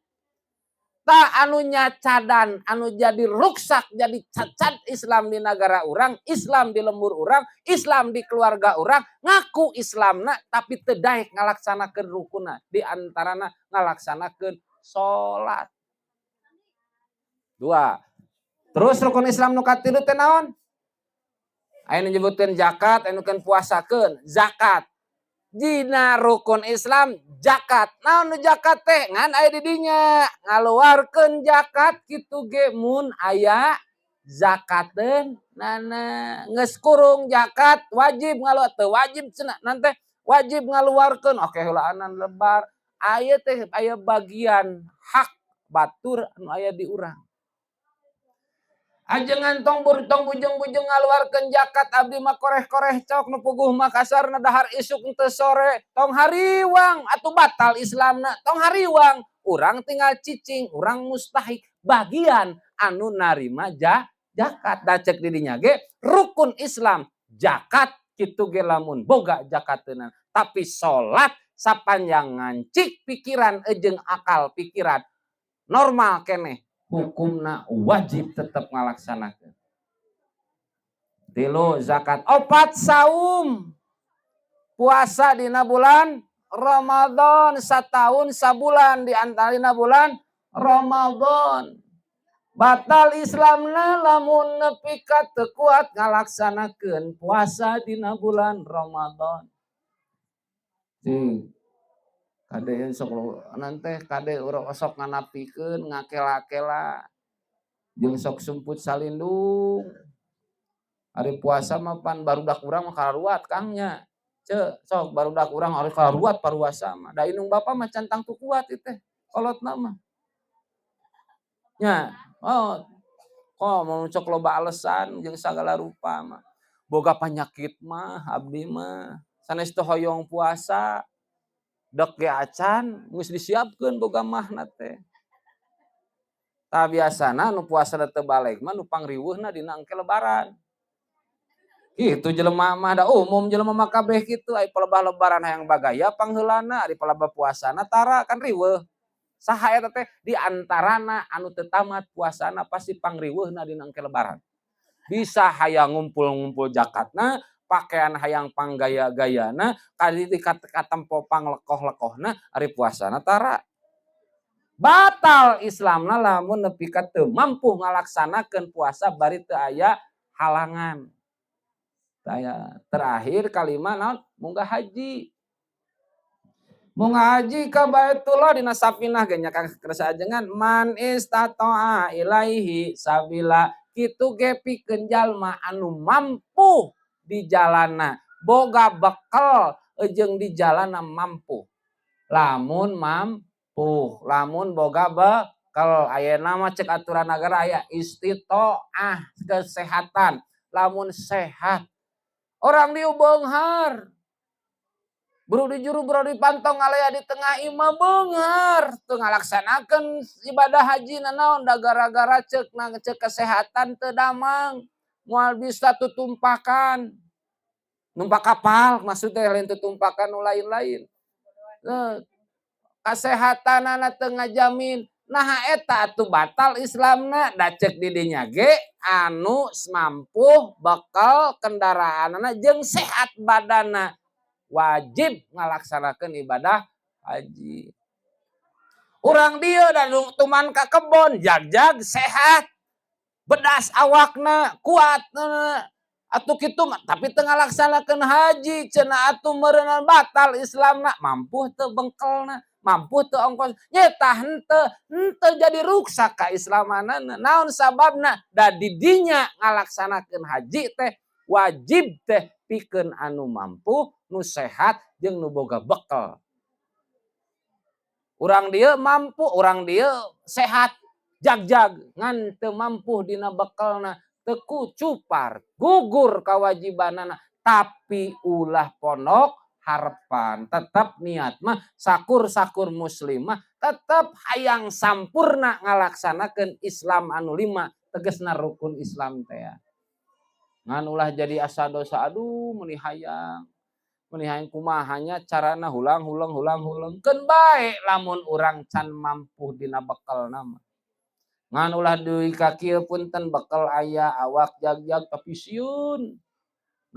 Tah, anu nyacadan, anu jadi ruksak, jadi cacat Islam di negara urang, Islam di lembur urang, Islam di keluarga urang, ngaku Islamna tapi teu daek ngalaksanakeun rukunna, di antarana ngalaksanakeun salat. Dua. Terus rukun Islam nu katilu teh naon? Aya nu nyebutkeun zakat, aya nu puasakeun, zakat. Dina rukun Islam zakat. Naon nu zakat teh? Ngan aya di dinya ngaluarkeun zakat kitu ge mun aya zakateun nana. Geus kurung zakat wajib ngaluar, teu wajib cenah nanti wajib ngaluarkeun. Oke, heulaanan lebar aya teh, aya bagian hak batur anu aya di urang. Ajengan tong tong bujeng-bujeng ngaluarkeun zakat, abdi mah koreh-koreh cok, nu puguh mah kasarna dahar isuk teu sore, tong hariwang atuh, batal Islamna. Tong hariwang, urang tinggal cicing, urang mustahik bagian anu narima zakat. Da cek di dinya ge rukun Islam zakat kitu ge lamun boga zakateunana. Tapi salat sapanjang ngancik pikiran ejeng akal pikiran normal keneh, hukumna wajib tetap ngalaksanakeun. Tilu zakat, opat saum. Puasa dina bulan Ramadan, setahun sabulan di antarina bulan Ramadan. Batal Islamna lamun nepi ka teu kuat ngalaksanakeun puasa dina bulan Ramadan. Cing. Kade sok nanti kade urang sok nganapikeun ngakela-kela jeung sok sumput salindung. Hari puasa mah pan barudak urang mah kalaruat, Kang, nya. Ce, sok barudak urang harus kalaruat paruasa mah. Da indung bapa mah can tangtu kuat ieu teh kolotna mah. Nya, oh, kok mau cok loba alasan jeung sagala rupa mah. Boga panyakit mah abdi mah. Sanes teu hoyong puasa. Dek ge acan, geus disiapkeun boga mahna teh. Tah, biasana nu puasa teu baleg mah nu pangriweuhna dina engke lebaran. Kitu jelema mah, da umum jelema mah kabeh kitu, ari palebah lebaran hayang bagaya pangheulana, ari palebah puasana tara, kan riweuh. Saha eta teh? Di antarana anu teu tamat puasana pasti pangriweuhna dina engke lebaran. Bisa hayang ngumpul-ngumpul zakatna, pakaian hayang panggaya-gayana, kadi katempo panglekoh-lekohna, ari puasana tara. Batal Islamna lamun nepi ka teu mampu ngalaksanakeun puasa bari teu aya halangan. Aya. Terakhir kalima naon? Munggah haji. Munggah haji ka Baitullah dina Safinah ge nya kersa ajengan man istata'a ilaihi sabila, kitu ge pikeun jalma anu mampu di jalana, boga bekel jeung di jalana mampu. Lamun mampu, lamun boga bekel. Ayeuna mah cek aturan negara aya istitoah kesehatan. Lamun sehat. Orang dieu beunghar. Buru di juru, buru di pantong, ngalea di tengah imah beunghar teu ngalaksanakeun ibadah haji. Nanaon? Da gara-gara ceuk cek kesehatan teu damang, moal bisa tutumpakan numpak kapal, maksudnya lain tutumpakan nu lain-lain, kasehatanana teu ngajamin. Nah, eta atuh batal Islamna? Da cek di dinya ge anu mampu bekal kendaraanana jeung sehat badanna wajib ngalaksanakeun ibadah haji. Urang dieu da tuman ka kebon, jagjag sehat, bedas awakna, kuat atuh kitu mah, tapi teu ngalaksanakeun haji cenah atuh meureunan batal Islamna. Mampu teu bengkelna, mampu teu ongkos nyeta? Henteu, henteu jadi ruksak kaislamanana. Naon sababna? Da di dinya ngalaksanakeun haji teh wajib teh pikeun anu mampu, nu sehat, jeung nu boga bekel. Urang dieu mampu, urang dieu sehat, jagjag, ngan teu mampu dina bekelna, teu kucupar, gugur kawajibanana. Tapi ulah pondok harepan, tetap niat mah sakur-sakur muslim mah tetep hayang sampurna ngalaksanakeun Islam anu lima, tegesna rukun Islam teh. Ngan ulah jadi asa dosa, aduh, meuni hayang, meuni hayang, kumaha nya carana, hulang huleng hulang huleng. Keun bae lamun urang can mampu dina bekelna mah. Ngan ulah deui ka kieu, punten, bekel aya, awak jagjag, tapi sieun.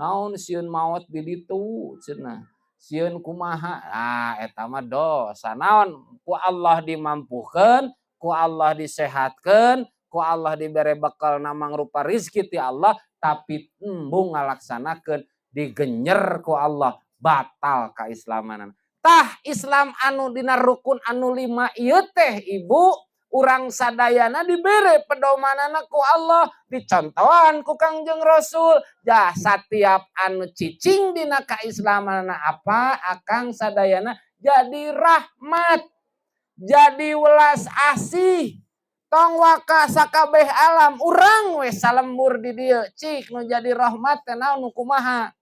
Naon sieun? Maot di ditu cenah. Sieun kumaha? Ah, eta mah dosa. Naon? Ku Allah dimampukeun, ku Allah disehatkeun, ku Allah dibere bekelna mangrupa rizki ti Allah, tapi embung ngalaksanakeun, digenyer ku Allah, batal kaislamanan. Tah, Islam anu dina rukun anu lima ieu teh, Ibu, urang sadayana dibere pedomanana ku Allah, dicontohan ku Kangjeng Rasul. Jah, satiap anu cicing dina kaislamanana apa akang sadayana jadi rahmat, jadi welas asih. Tong waka sakabeh alam, urang we salembur di dieu, cik nu jadi rahmat teh naon, nu kumaha?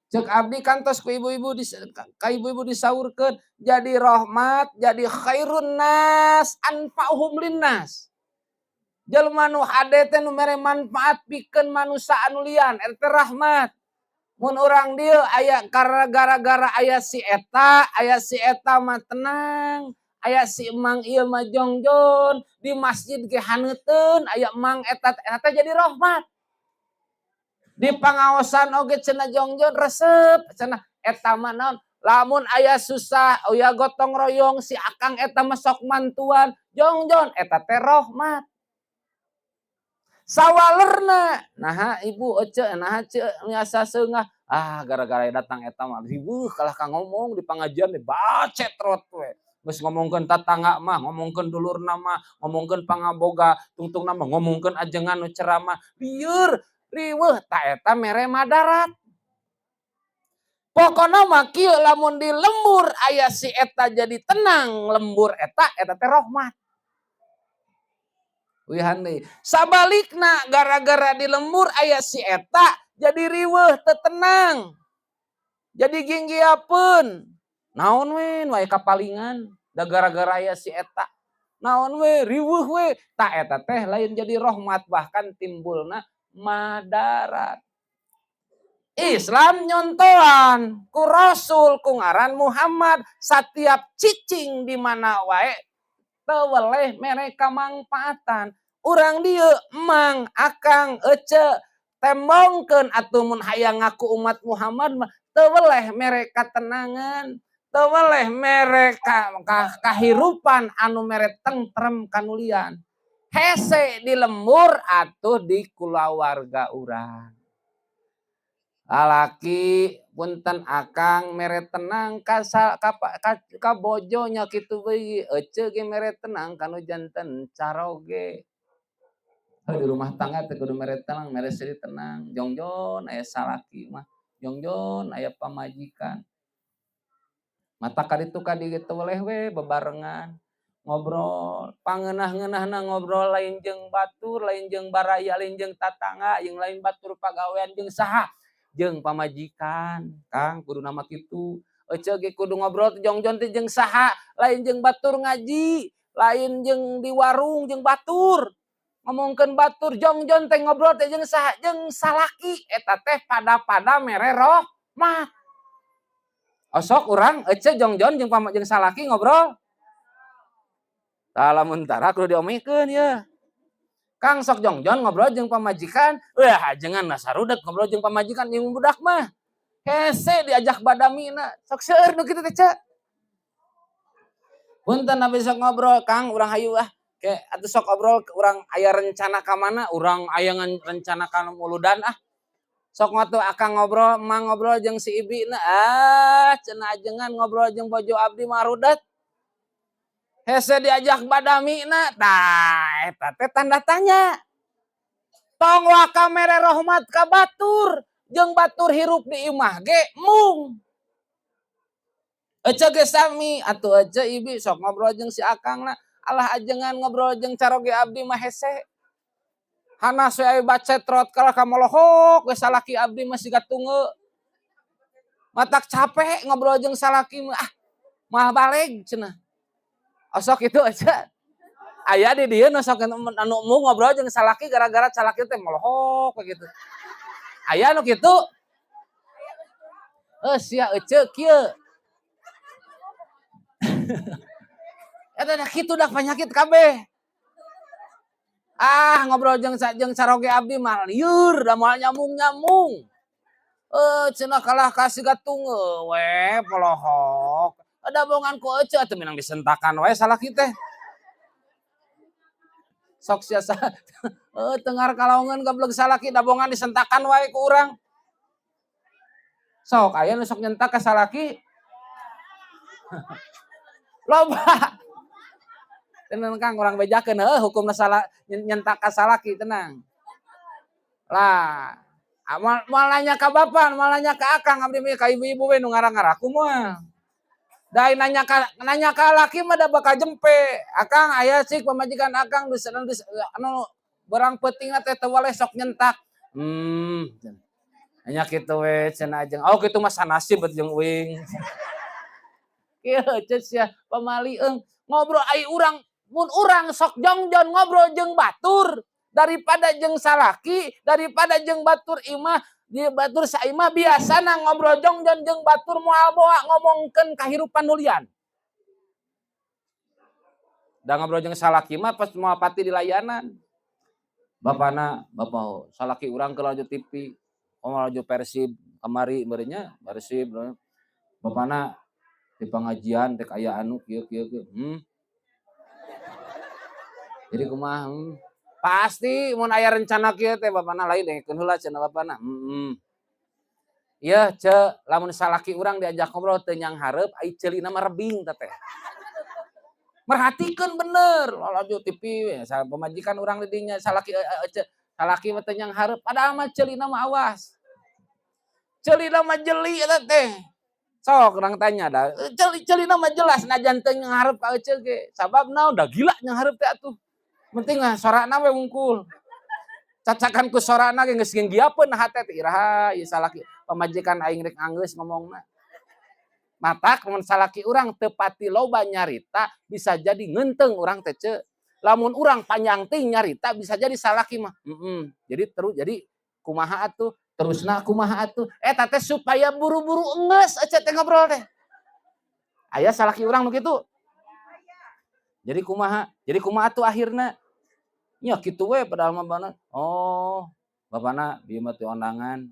Cek abdi kantos ku ibu-ibu di ka ibu-ibu disaurkeun, jadi rahmat, jadi khairun nas anfa'uhum linnas. Jelema nu hade teh nu mere manfaat pikeun manusia anu lian, eta teh rahmat. Mun urang dieu aya karena gara-gara aya si eta mah tenang, aya si emang ieu mah jongjon, di masjid ge haneuteun aya emang eta, eta teh jadi rahmat. Di pangaosan oge cenah jongjon, resep cenah, eta mah naon? Lamun aya susah, aya gotong royong, si akang eta mah sok mantuan, jongjon, eta teh rahmat. Sawalerna, naha Ibu ece, naha ce biasa seungah, ah, gara-gara datang eta mah riweuh, kalah ka ngomong di pangajian teh bacetrot we. Geus ngomongkeun tatangga mah, ngomongkeun dulurna mah, ngomongkeun pangaboga, tungtungna mah ngomongkeun ajengan nu ceramah, lieur, riweuh, tah eta mere madarat. Pokona mah kieu, lamun di lembur aya si eta jadi tenang lembur eta, eta teh rahmat. Uihan deui. Sabalikna, gara-gara di lembur aya si eta jadi riweuh, teu tenang. Jadi ginggiapeun. Naon we nu aya kapalingan da gara-gara aya si eta. Naon we riweuh we. Tah, eta teh lain jadi rahmat, bahkan timbulna madarat. Islam nyontohan ku Rasul, ku ngaran Muhammad, setiap cicing di mana wae teu weleh mere kamangpaatan. Urang dieu, emang, akang, ece, tembongkeun atuh mun hayang ngaku umat Muhammad mah teu weleh mere katenangan, teu weleh mere kahirupan anu mere tentrem kanulian. Hese di lembur atuh di kulawarga urang. Lalaki, punten, akang mere tenang ka ka ka, ka bojo nya kitu deui, ece ge mere tenang kanu janten caroge. Di rumah tangga teh kudu mere tenang, mere seuri tenang, jongjon aya salaki mah, jongjon aya pamajikan. Mata kaditu ka dieu teu weleh we bebarengan ngobrol, pangeunah-ngeunahna ngobrol lain jeung batur, lain jeung baraya, lain jeung tatangga, jeung lain batur pagawean, jeung saha. Jeung pamajikan, Kang, kudu nama kitu. Ece ge kudu ngobrol jongjon teh jeung saha? Lain jeung batur ngaji, lain jeung di warung jeung batur. Ngomongkeun batur, jongjon teh ngobrol teh jeung saha? Jeung salaki. Eta teh pada-pada mere rohmat. Osok urang ece jongjon jeung jeung salaki ngobrol. Tah, lamun tara kudu diomekeun ye. Kang, sok jongjon ngobrol jeung pamajikan, wah, ajengan mah sarudet ngobrol jeung pamajikan, jeung budak mah. Hese diajak badamina, sok seueur nu kitu teh, Ceu. Punten, abi sok ngobrol, Kang, urang hayu ah. Ke atuh sok obrol, urang aya rencana ka mana, urang aya rencana ka muludan ah. Sok ngatu akang ngobrol, emang ngobrol jeung si ibi na, ah, cenah ajengan ngobrol jeung bojo abdi mah rudet. Hese diajak badamina, tah eta teh tanda tanya. Tong waka mere rohmat ka batur, jeung batur hirup di imah ge mung. Ece ge sami, atuh ece ibi sok ngobrol jeung si akang na, alah, ajengan ngobrol jeung caroge abdi mah hese. Hanas we bacetrot kalah ka molohok we salaki abdi mah siga tunge. Matak capek ngobrol jeung salaki mah, ah, moal baleg cenah. Osok itu aja. Aya di dieu nu sok anu embung ngobrol jeung salaki gara-gara salaki teh molohok we gitu. Aya nu kitu? Eh, sia ece kieu. Eta dah kitu dah penyakit kabeh. Ah, ngobrol jeung jeung caroge abdi mah lieur da moal nyambung-nyambung. Eh, cenah kalah ka siga tunge we polohok. Ada bongan ku ece atuh minang disentakan wae salaki teh. Sok sia eh tengar kalaongan gableg salaki dabongan disentakan wae ku urang. Sok aya nu sok nyentak ka salaki? Loba. Tenang, Kang, urang bejakeun heuh hukumna salah nyentak ka salaki, tenang. Lah, moal moal nanya ka bapak, moal nanya ka akang, abdi mah ka ibu-ibu we nu ngarang-ngaraku mah. Da nanya ka laki mah da bakal jempe. Akang, aya cik pamajikan akang geus anu berang peutingna teh teu waleh sok nyentak. Nya kitu we cenah jeung oh kitu mah sanasib jeung uing. Kieu ceuk sia pamali eung ngobrol ai urang mun urang sok jongjon ngobrol jeung batur daripada jeung salaki, daripada jeung batur imah di batur saimah, biasana ngobrol jongjon jeung batur moal boa ngomongkeun kahirupan nulian. Da ngobrol jeung salaki mah pas moal pati di layanan. Bapana, bapak salaki urang keur lalajo TV, oh lalajo Persib kamari meureun nya, Persib. Bapana di pengajian rek aya anu kieu kieu kieu. Jadi kumaha? Pasti mun aya rencana kieu teh bapana lain dengekeun heula cenah bapana. Ieu, Ceu, lamun salaki urang diajak ngobrol teu nyanghareup, ai ceulina mah rebing teh teh. Merhatikeun bener, lalajo TV we pamajikan urang di dinya salaki ece salaki mah teu nyanghareup, padahal mah ceulina mah awas. Ceulina mah jeli eta teh. Sok urang tanya da, ceulina mah jelas najan teu nyanghareup ka ece ge. Sabab naon? Da gila nyanghareup teh atuh. Penting mah sorana we wungkul. Cacakan ku sorana ge geus nggiapeun hate teh, iraha ieu salaki pamajikan aing rek anggeus ngomongna. Matak mun salaki urang teu pati loba nyarita bisa jadi ngeunteung urang teh, Ceu. Lamun urang panjang teuing nyarita bisa jadi salaki mah heeh. Jadi terus jadi kumaha atuh? Terusna kumaha atuh? Eta teh supaya buru-buru enggeus ece teh ngobrol teh. Aya salaki urang nu kitu? Jadi kumaha? Jadi kumaha atuh akhirna? Nya kitu we padahal mah bana. Oh, bapana bieu mah teh ondangan.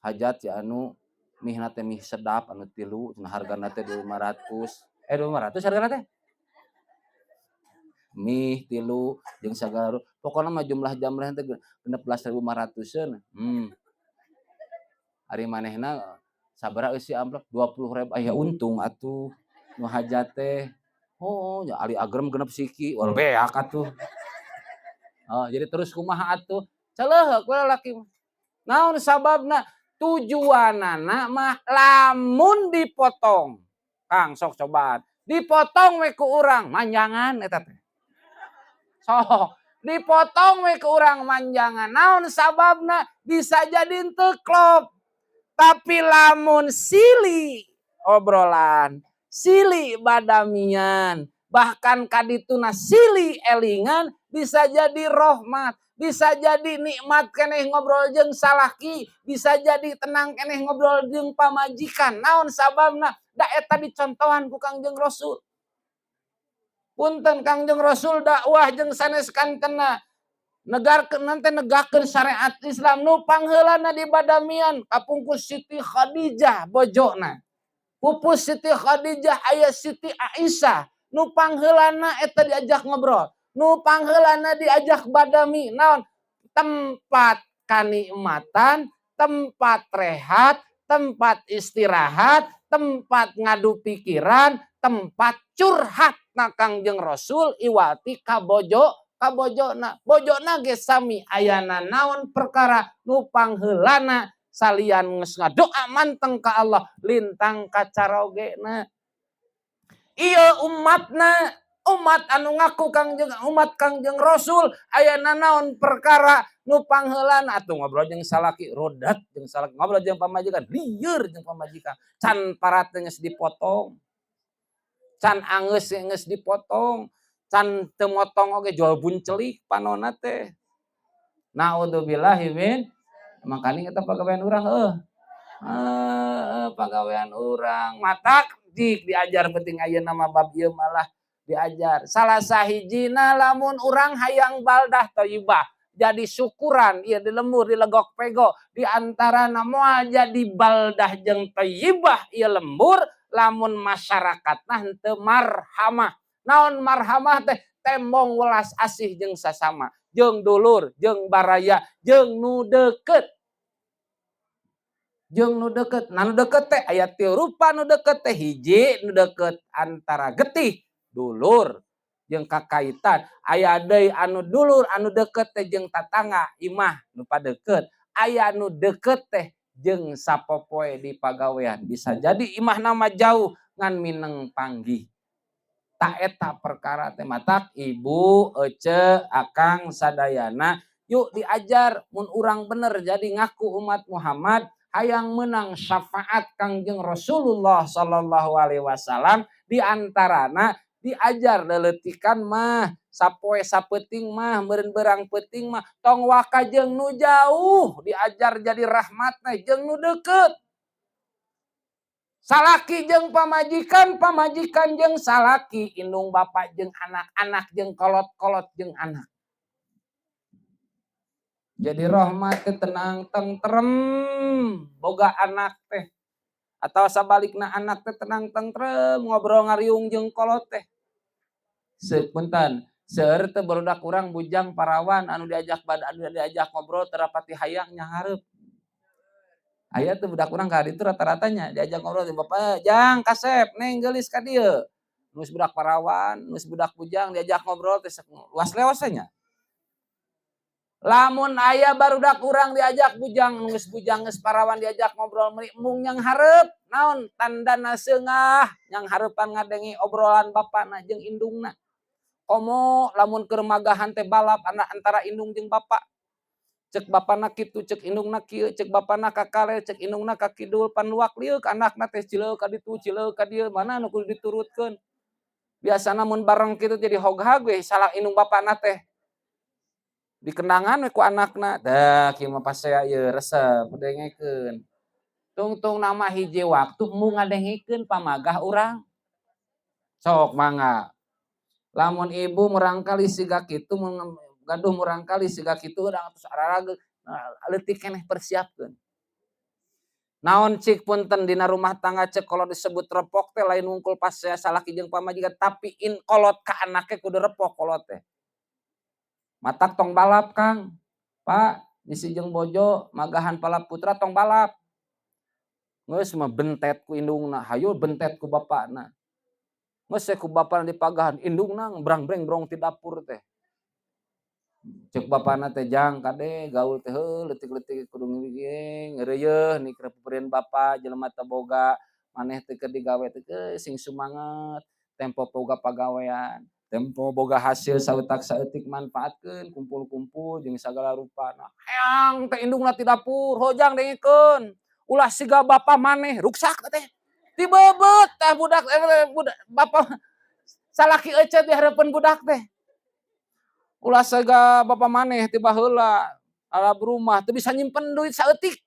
Hajat si anu mihna teh mih sedap anu tilu cenah hargana teh 2.500. Eh, 2.500 hargana teh? Mih tilu jeung sagala pokona mah jumlah jamreh teh 16.500-eun. Ari manehna sabaraha eusi amplop? 20.000. Aya untung atuh nu hajat teh. Oh, nya ali agrem 6 siki, wah beak atuh. Oh, jadi terus kumaha atuh? Caleuheuk we lalaki mah. Naon sababna? Tujuanana mah lamun dipotong. Kang, sok cobaan. Dipotong we ku urang, manjangan eta teh. Sok, Dipotong we ku urang manjangan. Naon sababna? Bisa jadi henteu klop. Tapi lamun sili obrolan, sili badamian, bahkan kadituna sili elingan, bisa jadi rohmat, bisa jadi nikmat keneh ngobrol jeung salaki, bisa jadi tenang keneh ngobrol jeung pamajikan. Naon sababna? Da eta dicontohan ku Kangjeng Rasul. Punten, Kangjeng Rasul dakwah jeung sanes kantena negarkeun, nanti negakeun syariat Islam, nu pangheulana di badamian kapungkur Siti Khadijah bojona. Pupus Siti Khadijah, aya Siti Aisyah, nu pangheulana eta diajak ngobrol, nu pangheulana diajak badami. Naon? Tempat kanikmatan, tempat rehat, tempat istirahat, tempat ngadu pikiran, tempat curhat. Nah, Kangjeng Rasul iwati ka bojo, ka bojona, bojona ge sami. Ayana naon perkara, nu pangheulana salian geus ngadoa manteng ka Allah, lintang ka carogena. Ieu umatna, umat anu ngaku Kangjeng, umat Kangjeng Rasul, ayana naon perkara, nu pangheulana atuh ngobrol jeung salaki rodat, jeung salaki ngobrol, jeung pamajikan lieur, jeung pamajikan can parat geus dipotong, can angeus geus dipotong, can teu motong oge jual buncelik panonna teh. Naudzubillahi min. Makanya eta pagawean urang, heuh. Heeh, pagawean urang. Matak jik diajar penting ayeuna mah bab ieu malah diajar. Salah sahijina, lamun urang hayang baldah thayyibah jadi syukuran ieu di lembur, di Legok Pego, di antarana moal jadi baldah jeung thayyibah ieu lembur lamun masyarakatna henteu marhamah. Naon marhamah teh? Tembong welas asih jeung sasama, jeung dulur, jeung baraya, jeung nu deket. Jeung nu deket. Nah, nu deket teh aya tilu rupa. Nu deket teh hiji, nu deket antara getih, dulur jeung kakaitan. Aya deui anu dulur anu deket teh jeung tatangga imah nu padeket. Aya nu deket teh jeung sapopoe di pagawean. Bisa jadi imahna mah jauh ngan mineng panggih. Tah, eta perkara teh matak ibu, ece, akang sadayana yuk diajar. Mun urang bener jadi ngaku umat Muhammad, hayang menang syafaat Kangjeng Rasulullah Sallallahu Alaihi Wasallam, diantarana diajar leletikan mah, sapoe sapeuting mah, meureun beurang peuting mah, tong waka jeung nu jauh. Diajar jadi rahmat teh jeung nu deukeut, salaki jeung pamajikan, pamajikan jeung salaki, indung bapak jeung anak, anak jeung kolot, kolot jeung anak. Jadi rahmat teh tenang tentrem boga anak teh, atau sabalikna, anak teh tenang tentrem ngobrol ngariung jeung kolot teh. Punten, seueur teh barudak urang bujang parawan anu diajak bad anu diajak ngobrol teu rapati hayang nyahareup? Aya tuh budak urang ka ditu rata-ratanya diajak ngobrol jeung bapak, "Jang kasep, neng geulis ka dieu." Geus budak parawan, geus budak bujang diajak ngobrol teh luas leos nya. Lamun aya barudak urang diajak bujang, geus bujang geus parawan, diajak ngobrol meuni embung nyanghareup, naon tandana? Seungah nyanghareupan ngadenge obrolan bapana jeung indungna. Komo lamun keur magahan teh balap anak antara indung jeung bapak. Cek bapana kitu, cek indungna kieu, cek bapana ka kaler, cek indungna ka kidul, pan luak lieuk anakna teh, cileuk ka ditu, cileuk ka dieu, mana nu kudu diturutkeun. Biasana mun bareng kitu jadi hoghag we salah indung bapana teh. Dikendangan we ku anakna. Dah kieu mah pasea ieu resep dengekeun. Tungtung nama hiji waktu embung ngadengekeun pamagah urang. Sok mangga. Lamun ibu murangkali siga kitu, mun gaduh murangkali siga kitu, urang tos ararageuk, leutik keneh persiapkeun. Naon cik, punten, dina rumah tangga cek kalau disebut repok teh lain wungkul pasea salaki jeung pamajikan, tapi in kolot ka anaknya kudu repok kolot teh. Matak tong balap, Kang. Pak, bisi jeung bojo magahan palap putra, tong balap. Geus mah bentet ku indungna, hayu bentet ku bapakna. Geus ku bapakna dipagahan, indungna brang-breng brong ti dapur teh. Cek bapakna teh, "Jang, kade gaul teh heuh leutik-leutik kudu ngeureuyeuh nih keur bapak jelema teu boga, maneh teh keur digawe teh sing sumanget, tempo boga pagawean." Tempo boga hasil sautak saeutik, manfaatkeun, kumpul-kumpul jeung sagala rupana. Hayang teh indungna ti dapur, "Hojang, dengekeun, ulah siga bapa maneh," ruksak teh. Dibebeut tah budak, budak bapa salaki ece di hareupeun budak teh. "Ulah siga bapa maneh ti baheula, alab rumah teu bisa nyimpen duit saeutik.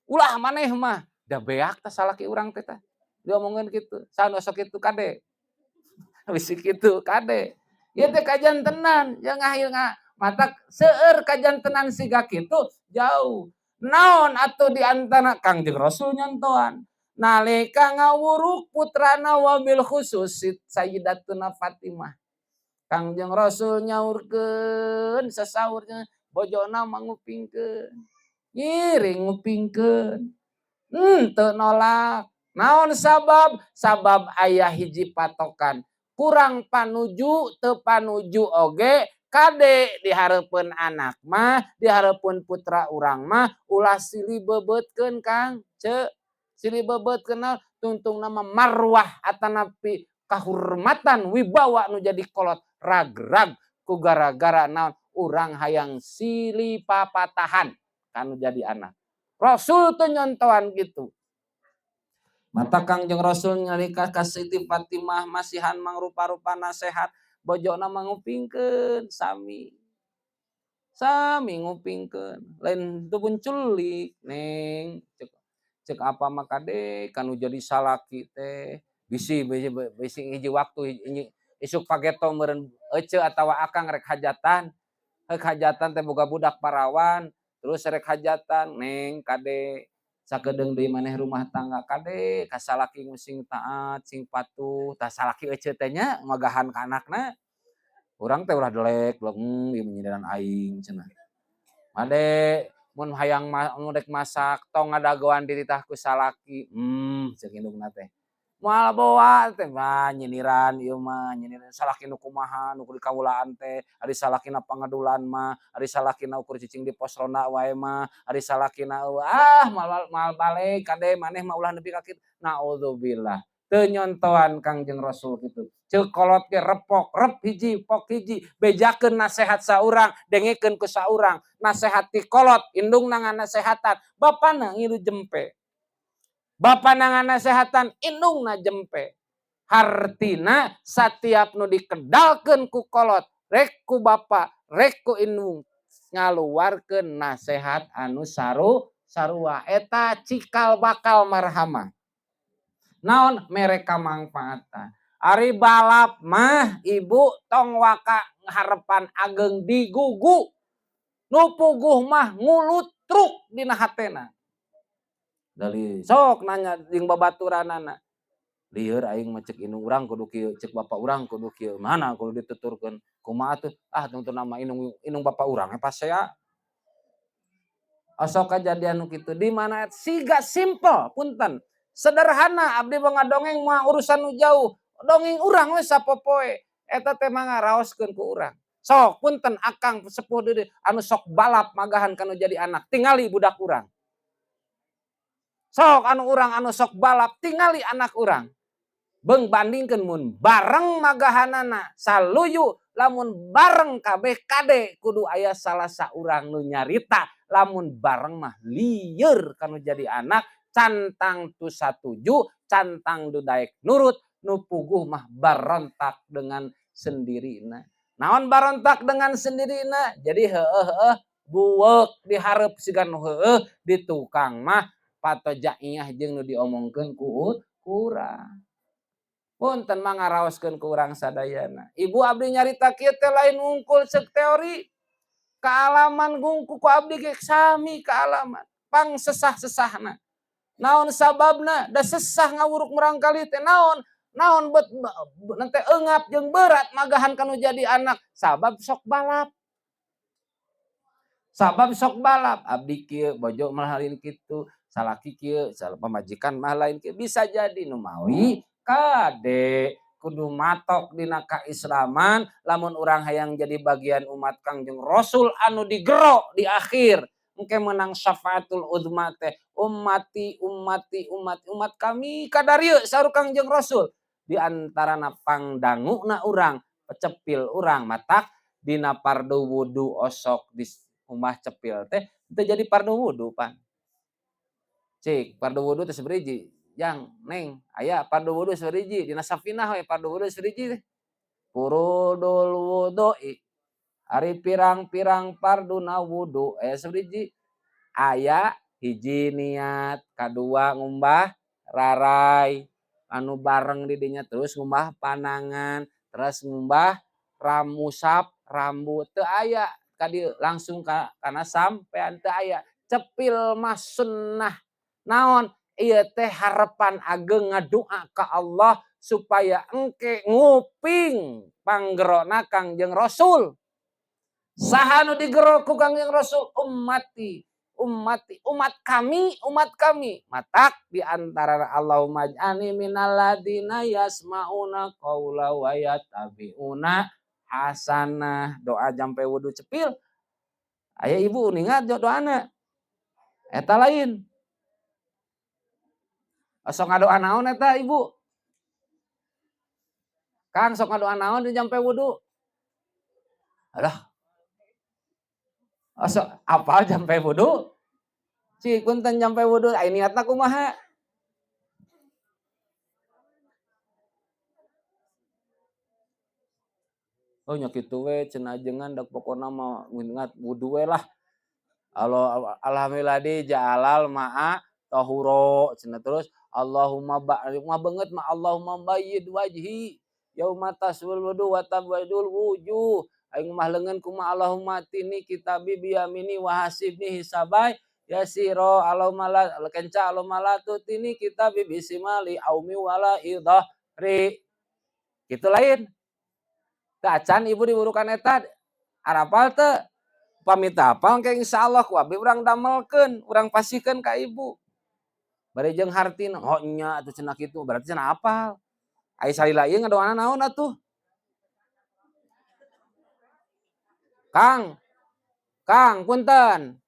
Ulah maneh mah." Da beak tah salaki urang teh tah. Diomongkeun kitu, saha nu sok kitu kade. Bisi kitu kade. Ieu teh kajantenan jeung akhirna matak seueur kajantenan siga kitu jauh. Naon atuh di antara Kangjeng Rasul nyontohan nalika ngawuruk putrana, wabil khusus Sayyidatuna Fatimah. Kangjeng Rasul nyaurkeun sasaurna, bojona mah ngupingkeun. Ngiring ngupingkeun. Henteu nolak. Naon sabab? Sabab aya hiji patokan. Kurang panuju teu panuju oge kade di hareupeun anak mah, di hareupeun putra urang mah ulah silih bebeutkeun, Kang, Ceu. Silih bebeutkeun naon? Tungtungna mah marwah atanapi kahormatan, wibawa nu jadi kolot rag-rag ku gara-gara naon? Urang hayang silih papatahan kanu jadi anak. Rasul teu nyontohan kitu. Mata Kangjeng Rasul nyalika ka Siti Fatimah masihan mangrupa-rupa nasehat, bojona mah ngupingkeun sami. Sami ngupingkeun, lain teu bunculik, "Neng, cek cek apa mah kade kanu jadi salaki teh bisi bisi bisi hiji waktu isuk pageto meureun ece atawa akang rek hajatan, rek hajatan teh boga budak parawan, terus rek hajatan. Neng, kade sakedeung deui maneh rumah tangga, kade ka salaki sing taat, sing patuh." Tah, salaki ece teh nya magahan ka anakna. Urang teh ulah delek, ieu nyindiran aing cenah. "Made mun hayang mun rek masak tong ngadagoan dititah ku salaki." Ceuk indungna teh. Moal boa teh, "Wah, nyindiran ieu mah, nyindiran salaki nu kumaha nu kudu dikawulaan teh, ari salakina pangadulan mah, ari salakina ukur cicing di pos ronda wae mah, ari salakina ah moal moal baleg, kade maneh mah ulah nepi ka kitu." Naudzubillah. Teu nyontohan Kangjeng Rasul kitu. Ceuk kolot ge repok, rep hiji, pok hiji, bejakeun nasehat saurang, dengekeun ku saurang. Nasehat ti kolot, indungna nganasehatan, bapana ngilu jempe. Bapana nganasehatan, indungna jempe. Hartina satiap nu dikedalkeun ku kolot, rek ku bapa, rek ku indung, ngaluarkeun nasehat anu sarua. Eta cikal bakal marhamah. Naon mere kamangfaatan. Ari balap mah, Ibu, tong waka harepan ageng digugu. Nu puguh mah ngulutruk dina hatena. Dari sok nanya jeung babaturanana. "Lieur aing mah, cek indung urang kudu kieu, cek bapak urang kudu kieu." Mana kudu dituturkeun. "Kumaha atuh?" "Ah, tungtungna mah indung indung bapak urang we pasea." Osok kajadian nu kitu di mana siga simple, punten. Sederhana, abdi mah ngadongeng mah urusan nu jauh. Dongeng urang we sapopoe eta teh mah ngaraoskeun ku urang. Sok punten, akang sepuh deui anu sok balap magahan kanu jadi anak, tingali budak urang. Sok anu urang anu sok balap, tingali anak urang. Beung bandingkeun mun bareng magahanana saluyu, lamun bareng kabeh kade kudu aya salah saurang nu nyarita. Lamun bareng mah lieur kanu jadi anak, cantang tu satuju, cantang du daek nurut, nu puguh mah barontak dengan sendirina. Naon barontak dengan sendirina? Jadi heueuh heueuh bueuk dihareup siga nu heueuh, di tukang mah patojaiyah jeung nu diomongkeun ku urang. Punten mah ngaraoskeun ku urang sadayana. Ibu, abdi nyarita kieu teh lain wungkul ceuk teori. Kaalaman gungku ku abdi ge sami kaalaman. Pang sesah-sesahna. Naon sababna? Da sesah ngawuruk murangkalih teh naon? Naon bet nanti eungap jeung berat magahan kanu jadi anak, sabab sok balap. Sabab sok balap, abdi kieu, bojo mah lain kitu, salaki kieu, pamajikan mah lain kieu, bisa jadi nu mawi kade kudu matok dina kaislaman lamun urang hayang jadi bagian umat Kangjeng Rasul anu digero di akhir engke menang syafaatul uzma teh, "Ummati, ummati, umat umat kami kadarieu," saur Kangjeng Rasul. Di antarana pangdanguna urang Cepil urang matak dina pardu wudu osok di rumah cepil teh teu jadi pardu wudu pan. Cik, pardu wudu teh sabariji. Jang, neng, aya pardu wudu sabariji dina safinah we pardu wudu sabariji teh. Furudul wudu'i ari pirang-pirang parduna wudu aya sabariji. Aya hiji niat, kadua ngumbah rarai anu bareng di dinya terus ngumbah panangan, terus ngumbah ramusap rambut teu aya ka dieu langsung ka kana sampean teu aya. Cepil mah sunnah. Naon? Ieu teh harepan ageng ngadua ka Allah supaya engke nguping panggerona Kangjeng Rasul. Saha nu digero ku Kangjeng Rasul? Ummati, ummati, umat kami, umat kami. Matak di antara Allahumma ij'alni minal ladina yasma'una qaula wa yattabi'una hasanah. Doa jampe wudu cepil. Aya ibu ningat doana. Eta lain. Sok ngadoa naon eta ibu? Kang sok ngadoa naon di jampe wudu? Alah. Sok apal jampe wudu? Cik punten jampe wudu ai niatna kumaha? Oh nya kitu we cenah ajengan dak pokona mah ngingat wudu we lah. Allah alhamdulillah di ja'alal ma'a tahuro cenah terus Allahumma ba'rid mah beungeut mah Allahumma bayyid wajhi yauma taswil wudu wa tabaidul wujuh. Aing mah leungeun kumaha Allahumma tini kitabi biyamini wa hasibni hisabai yasiro Allahumma la kenca Allahumma la tutini kitabi bisimali aumi wala idhri. Kitu lain. Teu acan ibu diburukan eta arapal teu pamit apal engke insyaallah ku abdi urang damelkeun, urang pasihkeun ka ibu. Bari jeung hartina, oh nya atuh cenah kitu, berarti cenah apal. Ai salila ieu ngadoana naon atuh? Kang, Kang punten.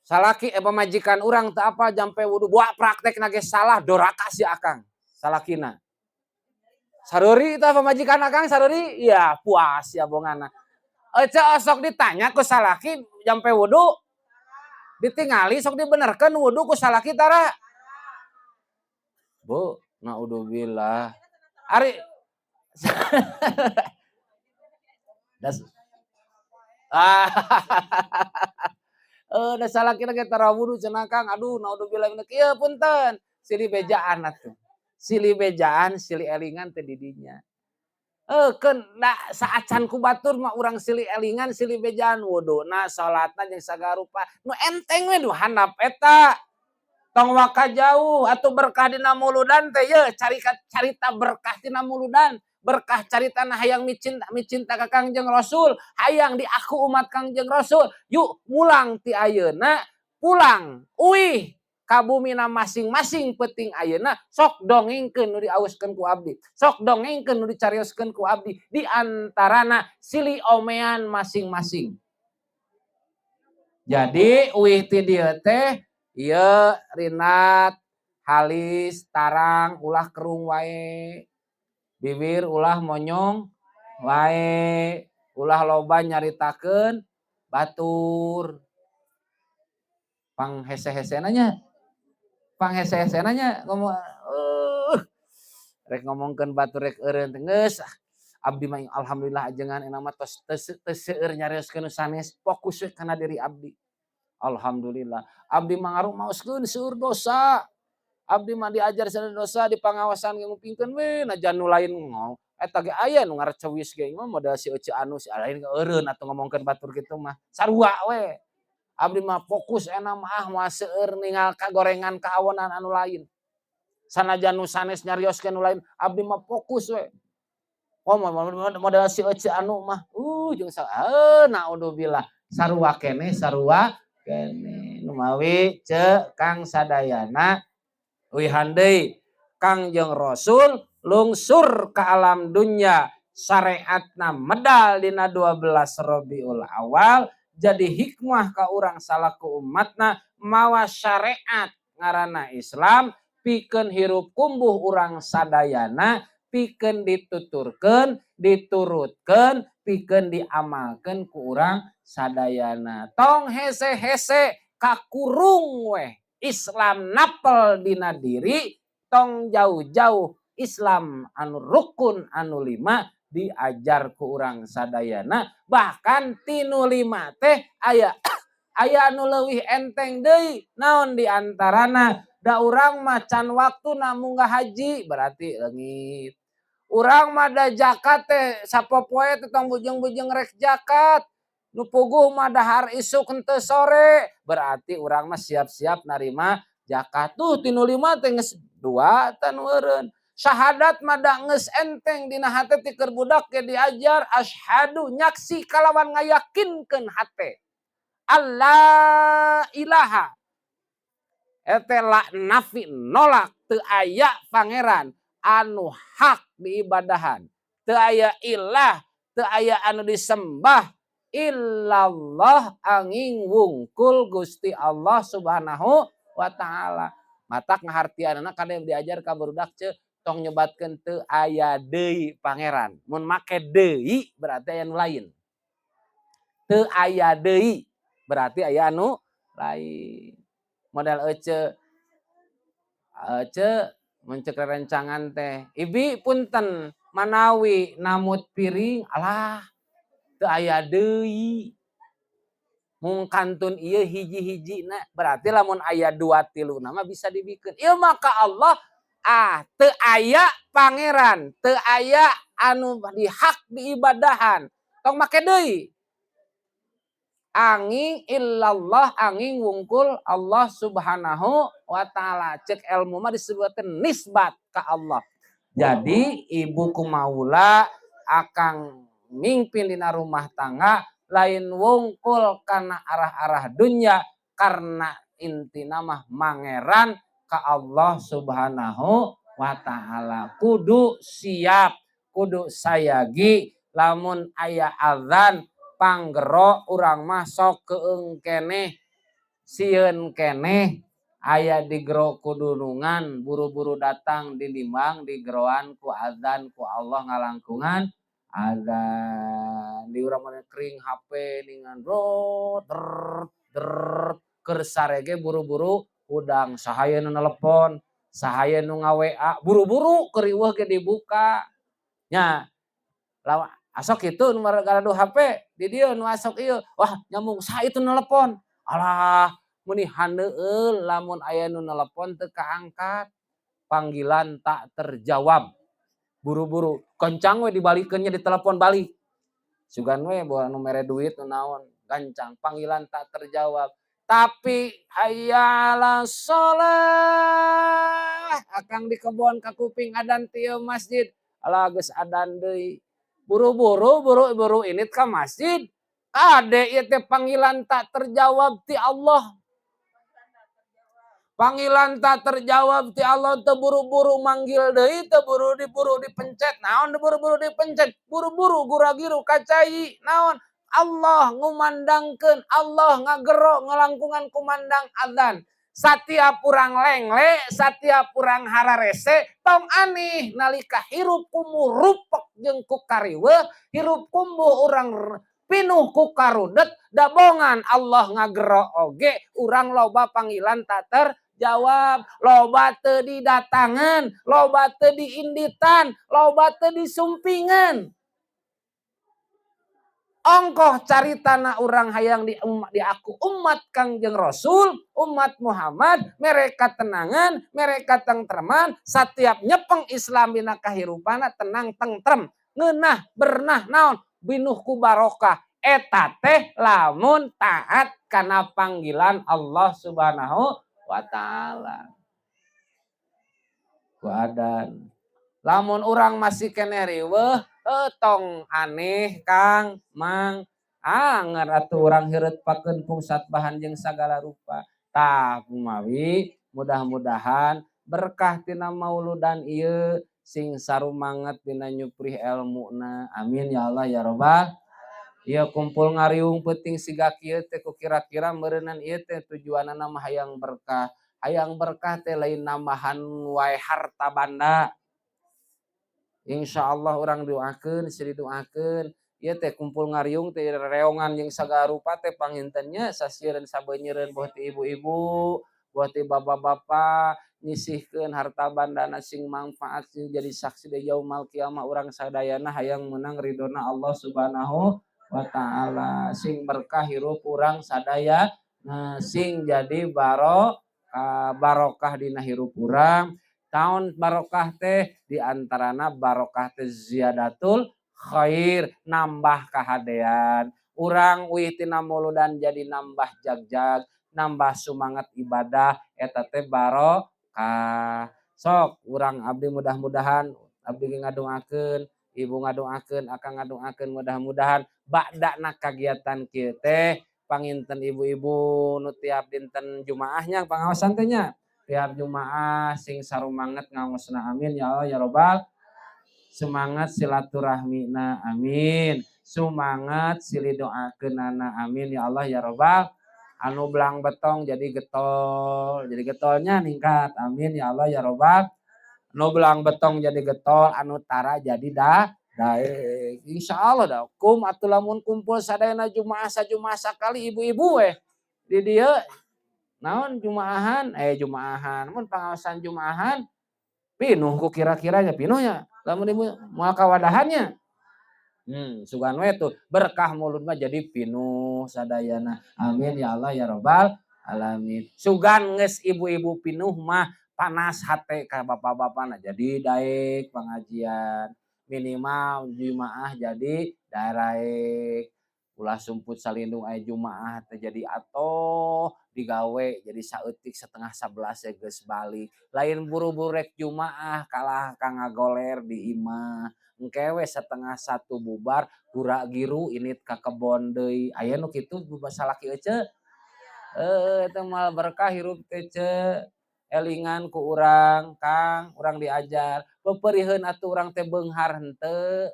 Salaki pamajikan urang teu apal jampe wudu, buat praktekna ge salah doraka si akang salakina. Saruri tah pamajikan akang saruri? Iya, puas ya bongana. Ece osok ditanya ku salaki jampe wudu, ditingali sok dibenerkeun wudu ku salaki tara. Bu, naudzubillah. Ari das da salakina ge tara wudu cenah Kang. Aduh, naudzubillah kieu punten. Silih bejaan atuh. Silih bejaan, silih elingan teh di dinya. Keun da saacan ku batur mah urang silih elingan, silih bejaan wuduna, salatna jeung sagarupa. Nu enteng we nu handap eta. Tong waka jauh atuh berkah dina muludan teh ye carita berkah dina muludan, berkah caritana hayang micinta ka Kangjeng Rasul, hayang diaku umat Kangjeng Rasul. Yuk mulang ti ayeuna, pulang uih ka bumina masing-masing peuting ayeuna sok dongengkeun nu diauskeun ku abdi, sok dongengkeun nu dicarioskeun ku abdi, di antarana silih omean masing-masing. Jadi uih ti dieu teh ieu rinat halis tarang ulah kerung wae, bibir ulah monyong wae, ulah loba nyaritakeun batur. Panghese-hesena nya, panghese-hesena nya ngomong rek ngomongkeun batur rek eureun teh geus abdi mah alhamdulillah ajengan enak mah tos teu seueur nyarioskeun nu sanes, fokus we kana diri abdi. Alhamdulillah abdi mah ngarumaoskeun seueur dosa. Abdi mah diajar seueur dosa di pangawasan ge ngupingkeun we najan nu lain ngomong. Eta ge aya nu ngarecewis ge mah modal si Ece anu si lain ge eureun atuh ngomongkeun batur kitu mah. Sarua we. Abdi mah fokus enak mah ah moal seueur ningal kagorengan kaawonan anu lain. Sanajan nu sanes nyarioskeun nu lain, abdi mah fokus we. Oh modal si Ece anu mah jeung naudzubillah sarua keneh sarua keneh. Numawi ce Kang sadayana uihan deui Kangjeng Rasul lungsur ka alam dunya syariatna medal dina 12 Rabiul Awal jadi hikmah ka urang salaku umatna mawa syariat ngaranna Islam pikeun hirup kumbuh urang sadayana Pikeun dituturkeun, diturutkeun, pikeun diamalkeun ku urang sadayana. Tong hese-hese kakurung weh Islam napel dina diri, tong jauh-jauh Islam anu rukun anu lima diajar ku urang sadayana. Bahkan tinu lima teh aya aya anu leuwih enteng deui. Naon diantarana? Da urang mah can waktuna munggah haji, berarti leungit. Urang mah da zakat teh sapopoe teh tong bujeng-bujeng rek zakat, nu puguh mah dahar isuk henteu sore, berarti urang mah siap-siap narima zakat. Tuh, tinu lima teh geus dua tan eureun. Syahadat mah da geus enteng dina hate, ti keur budak ge diajar asyhadu, nyaksi kalawan ngayakinkeun hate, alla ilaha eta la nafi, nolak, teu aya pangeran anu hak diibadahan, teu aya ilah, teu aya anu disembah, illallah anging wungkul Gusti Allah Subhanahu wa Ta'ala. Matak ngahartianana kade diajar ka barudak, ce, tong nyebatkeun teu aya deui pangeran. Mun make deui berarti aya nu lain. Teu aya deui berarti aya anu lain. Model ece ece mun cek rerencangan teh, "Ibi, punten manawi namut piring." "Alah, teu aya deui, mung kantun ieu hiji-hijina." Berarti lamun aya dua tilu mah bisa dibikeun. Ieu maka Allah, ah, teu aya pangeran, teu aya anu dihak diibadahan, tong make deui, anging illallah anging wungkul Allah Subhanahu wa Ta'ala. Cek ilmu mah disebutkan nisbat ke Allah. Jadi ibu kumaula akang mimpin dina rumah tangga lain wungkul karena arah-arah dunia, karena inti nama mangeran ke Allah Subhanahu wa Ta'ala. Kudu siap, kudu sayagi, lamun aya azan panggero urang masuk keung keneh, sieun keneh aya di gero kudunungan, buru-buru datang dinimbang di geroan ku azan, ku Allah ngalangkungan azan. Di urang mana kering HP ningan rot der der keur sarege, buru-buru udang, sahaya nu telepon, sahaya nu nga-WA, buru-buru keriweuh ge dibuka nya. Lawa asok itu nu gaduh HP di dieu nu asok ieu, wah, nyambung, saha itu nelepon? Alah, meuni handeueul lamun aya nu nelepon teu kaangkat, panggilan tak terjawab, buru-buru kencang we dibalikeun nya, ditelepon balik, sugan we bawa nu mere duit nu naon, gancang, panggilan tak terjawab. Tapi hayya 'alas sholah, akang di kebon kakuping adan ti masjid. Alah, geus adan deui, buru-buru buru-buru ini ke masjid. Kade ieu teh panggilan tak terjawab ti Allah. Panggilan tak terjawab ti Allah, teu buru-buru manggil deui, teu buru diburu dipencet. Naon buru-buru dipencet? Buru-buru gura-giru ka cai. Naon? Allah ngumandangkeun, Allah ngagero ngalangkungan kumandang adzan. Setiap urang lengle, setiap urang hararese, tong aneh nalika hirup kumuh rupek jeung ku kariweuh, hirup kumuh urang pinuh ku karudet, dabongan Allah ngagero oge urang loba panggilan tak terjawab, loba teu didatangan, loba teu diinditan, loba teu disumpingan. Ongkoh caritana urang hayang di diaku umat Kangjeng Rasul, umat Muhammad, mereka tenangan, mereka tengtreman, setiap nyepeng Islam dina kahirupana tenang tentrem, ngeunah bernah naon, binuh ku barokah. Eta teh lamun taat kana panggilan Allah Subhanahu wa Ta'ala. Ku adan. Lamun urang masih keneh riweuh, tong aneh, Kang, Mang, anger atuh urang heureut pakeun pungsat bahan jeung sagala rupa. Tah, kumawi mudah-mudahan berkah tina mauludan ieu sing sarumanget dina nyuprih elmuna. Amin ya Allah ya robbal. Ieu kumpul ngariung peuting siga kieu teh ku kira-kira meureunan ieu teh tujuanana mah hayang berkah. Hayang berkah teh lain nambahan wae harta banda. Insyaallah urang doakeun, silih doakeun. Ieu teh kumpul ngariung teh rereongan jeung sagala rupa teh panginten nya, sasieun sabeunyereun boh ti ibu-ibu, boh ti bapak-bapak, nyisihkeun harta bandana sing mangfaat, sing jadi saksi di yaumal kiamah. Urang sadayana hayang meunang ridhona Allah Subhanahu wa Taala, sing berkah hirup urang sadaya. Nah, sing jadi barokah dina hirup urang. Taon barokah teh? Diantarana barokah teh ziyadatul khair, nambah kahadean. Urang uih tina muludan jadi nambah jagjag, nambah sumangat ibadah, eta teh barokah. Sok urang, abdi mudah-mudahan, abdi ngadoakeun, ibu ngadoakeun, akang ngadoakeun, mudah-mudahan badana kagiatan kieu teh panginten ibu-ibu nu tiap dinten Jumaahnya pangaosan teh nya, tiap Jumaah sing sarumanget ngaosna. Amin ya Allah ya Robbal. Semangat silaturahmina, amin. Semangat silih doakeunana, amin ya Allah ya Robbal. Anu belang betong jadi getol, jadi getolnya ningkat, amin ya Allah ya Robbal. Anu belang betong jadi getol, anu tara jadi dah daek, insya Allah. Dah kum atuh lamun kumpul sadayana Jumaah, sajumaah sakali ibu-ibu weh di dieu naon jumaahan, jumaahan mun pangaosan jumaahan pinuh ku kira-kiranya, pinuhnya lamun ibu moal kawadahannya. Sugan we tuh berkah mulud mah jadi pinuh sadayana, amin ya Allah ya Robbal alamin. Sugan geus ibu-ibu pinuh mah panas hate ka bapak-bapakna, jadi daek pengajian minimal Jumaah, jadi daraek ulah sumput salindung. Aya Jumaah teh jadi atoh digawe, jadi saeutik 10.30 ya geus balik, lain buru-buru rek Jumaah kalah ka ngagoler di imah. Engke we 12.30 bubar, gura giru init ka kebon deui. Aya nu kitu salaki ece? Heuh, eta moal berkah hirup teh, ce. Elingan ku urang, Kang, urang diajar peperiheun atuh urang teh beunghar henteu,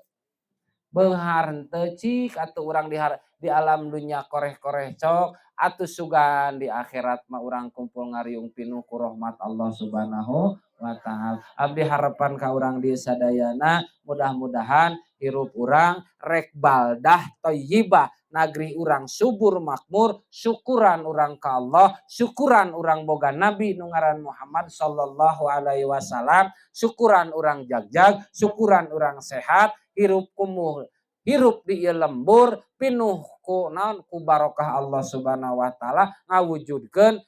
beunghar henteu. Cik atuh urang di alam dunya koreh-koreh cok atuh, sugan di akhirat mah urang kumpul ngariung pinuh ku rahmat Allah Subhanahu wa Ta'ala. Abdi harapan ka urang di sadayana, mudah-mudahan hirup urang rek baldah thayyibah, nagri urang subur makmur, syukuran urang ka Allah, syukuran urang boga nabi nu ngaran Muhammad sallallahu alaihi wasallam, syukuran urang jagjag, syukuran urang sehat, hirup kumuh, hirup di ieu lembur pinuh ku naon, ku barokah Allah Subhanahu wa Taala, ngawujudkeun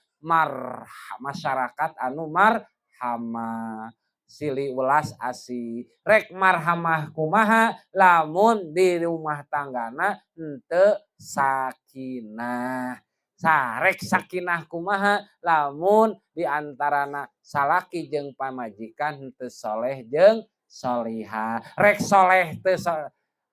masyarakat anu marhamah, silih welas asih. Rek marhamah kumaha lamun di rumah tanggana henteu sakinah? Sarek sakinah kumaha lamun di antarana salaki jeung pamajikan henteu soleh jeung solihah? Rek soleh teu,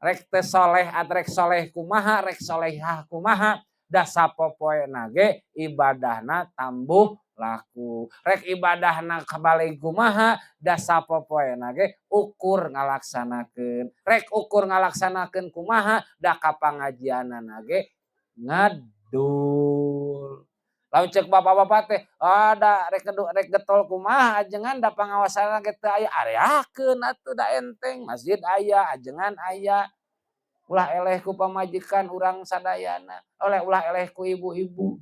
rek teu soleh, rek soleh kumaha, rek solehah kumaha, da sapopoena ge ibadahna tambuh laku. Rek ibadahna kabalik kumaha, da sapopoena ge ukur ngalaksanakeun. Rek ukur ngalaksanakeun kumaha, da ka pangajianana ge ngedul. Lamun cek bapak-bapak teh ada rek rek getol kumaha ajengan, da pangaosan ge teu aya. Areakeun atuh, da enteng, masjid aya, ajengan aya. Ulah eleh ku pamajikan urang sadayana, oleh ulah eleh ku ibu-ibu.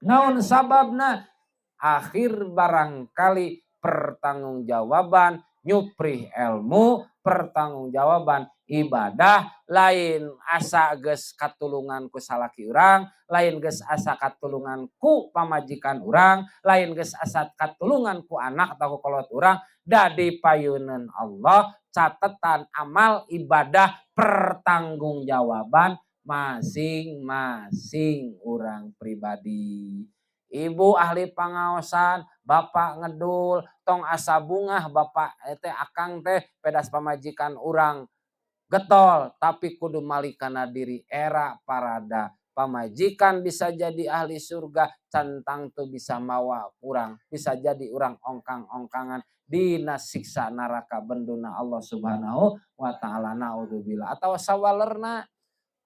Naon sababna? Akhir barangkali pertanggungjawaban nyuprih ilmu, pertanggungjawaban ibadah, lain asa geus katulungan ku salaki urang, lain geus asa katulungan ku pamajikan urang, lain geus asa katulungan ku anak atau ku kolot urang, da di payuneun Allah catetan amal ibadah pertanggungjawaban masing-masing urang pribadi. Ibu ahli pangaosan, bapak ngedul, tong asa bungah bapak teh, akang teh, pedas pamajikan urang getol, tapi kudu malik kana diri era parada. Pamajikan bisa jadi ahli surga, can tangtu bisa mawa urang, bisa jadi urang ongkang-ongkangan dina siksa neraka benduna Allah Subhanahu wa Taala, naudzubillah. Atau sawalerna.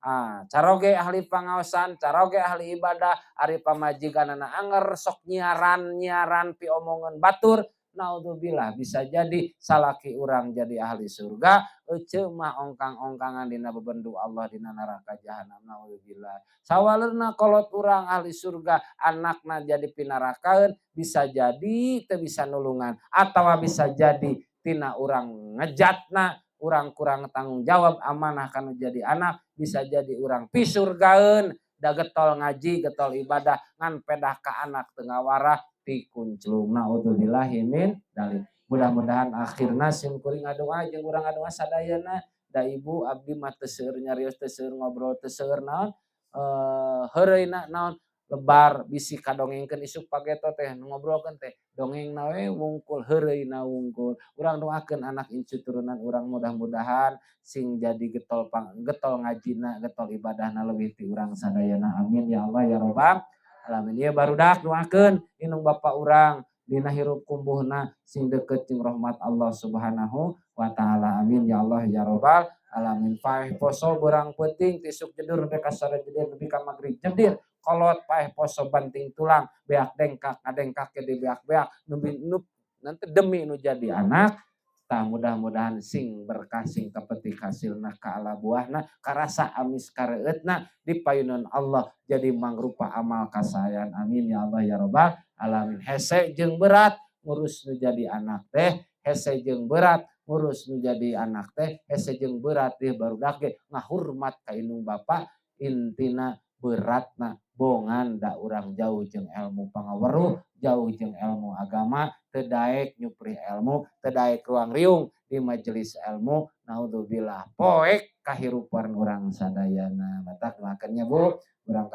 Ah, caroge ahli pangaosan, caroge ahli ibadah, ari pamajikanana anger sok nyiaran-nyiaran piomongan batur, Naudzubillah, bisa jadi salaki urang jadi ahli surga, ece mah ongkang-ongkangan dina bebendu Allah dina neraka jahanam, naudzubillah. Sawaleurna kolot urang ahli surga, anakna jadi pinarakaeun, bisa jadi teu bisa nulungan atawa bisa jadi tina urang ngejatna, urang kurang tanggung jawab amanah kanu jadi anak, bisa jadi urang pisurgaeun da getol ngaji, getol ibadah, ngan pedah ka anak teu ngawarah tikunclung, naudzubillahi min dzalik. Mudah-mudahan akhirna sim kuring ngadoa jeung urang ngadoa sadayana, da ibu abdi mah teu seueur nyarios, teu seueur ngobrol, teu seueur naon, heureuyna naon lebar bisi kadongengkeun isuk pageto teh ngobrolkeun teh dongengna we wungkul, heureuyna wungkul. Urang doakeun anak incu turunan urang mudah-mudahan sing jadi getol pang, getol ngajina, getol ibadahna leuwih ti urang sadayana, amin ya Allah ya robbal alamin. Ieu barudak doakeun indung bapa urang dina hirup kumbuhna sing deukeut jeung rahmat Allah Subhanahu wa taala, amin ya Allah ya robbal alamin. Paeh poso beurang peuting tisuk jedur nepi ka sore jedir nepi ka magrib jedir, kolot paeh poso banting tulang, beak dengkak ngadengkak ge dibeak-beak nu nanti demi nu jadi anak. Tah, mudah-mudahan sing berkah, sing kapetik hasilna, kaala buahna, karasa amis kareueutna di payunan Allah, jadi mangrupa amal kasayan, amin ya Allah ya robbal alamin. Hese jeung berat ngurus nu jadi anak teh, hese jeung berat ngurus nu jadi anak teh, hese jeung berat teh barudak ge ngahurmat ka indung bapa. Intina beratna bongan da urang jauh jeung ilmu pangaweruh, jauh jeung ilmu agama, teu daek nyupri ilmu, teu daek ruang riung di majelis ilmu, naudzubillah, poek kahirupan urang sadayana. Matak doakeun nya, Bu, urang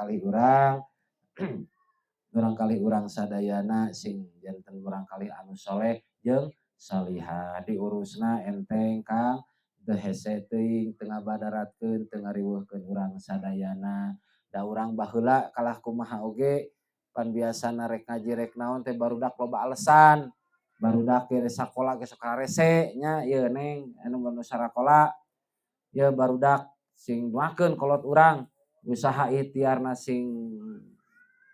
kali urang sadayana sing janten murangkalih anu soleh jeung salihah, diurusna enteng Kang, teu hese teuing, teu ngabadaratkeun, teu ngariweuhkeun urang sadayana. Da urang baheula kalah kumaha oge pan biasana rek ngaji rek naon teh barudak loba alesan. Barudak ge sakola ge sok harese nya. Ieu Neng anu nu sarakola, ieu barudak sing doakeun kolot urang usaha ikhtiarna sing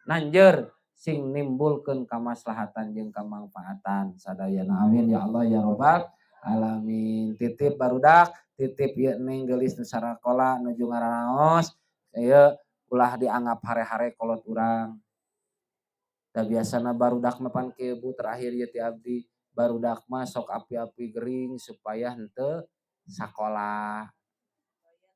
nanjeur, sing nimbulkeun kamaslahatan jeung kamangfaatan sadayana, amin ya Allah ya robbal alamin. Titip barudak, titip ieu Neng geulis nu sarakola nuju ngaraos ieu, ulah dianggap hare-hare kolot urang. Da biasana barudak mah pan kieu, Bu, terakhir ieu ti abdi, barudak mah sok api-api gering supaya henteu sakola.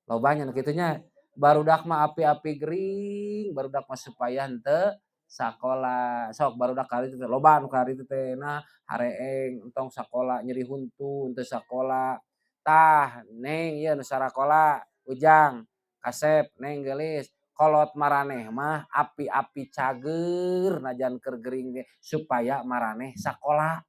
Loba nya nu kitu nya. Barudak mah api-api gering, barudak mah supaya henteu sakola. Sok barudak karitu teh loba nu karitu teh, nah hareeng entong sakola, nyeri huntu henteu sakola. Tah, Neng ieu nu sarakola, Ujang, Kasep, Neng geulis, kolot maraneh mah api-api cager najan keur gering ge supaya maraneh sakola.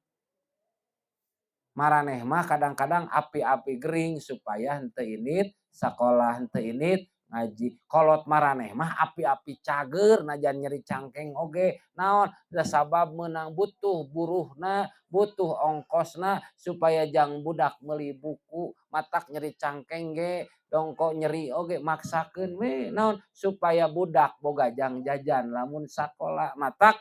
Maraneh mah kadang-kadang api-api gering supaya henteu indit sakola, henteu indit ngaji. Kolot maraneh mah api-api cager najan nyeri cangkeng oge, naon da sabab meunang butuh buruhna, butuh ongkosna supaya jang budak meuli buku. Matak nyeri cangkeng ge, dongko nyeri oge maksakeun we, naon supaya budak boga jang jajan lamun sakola. Matak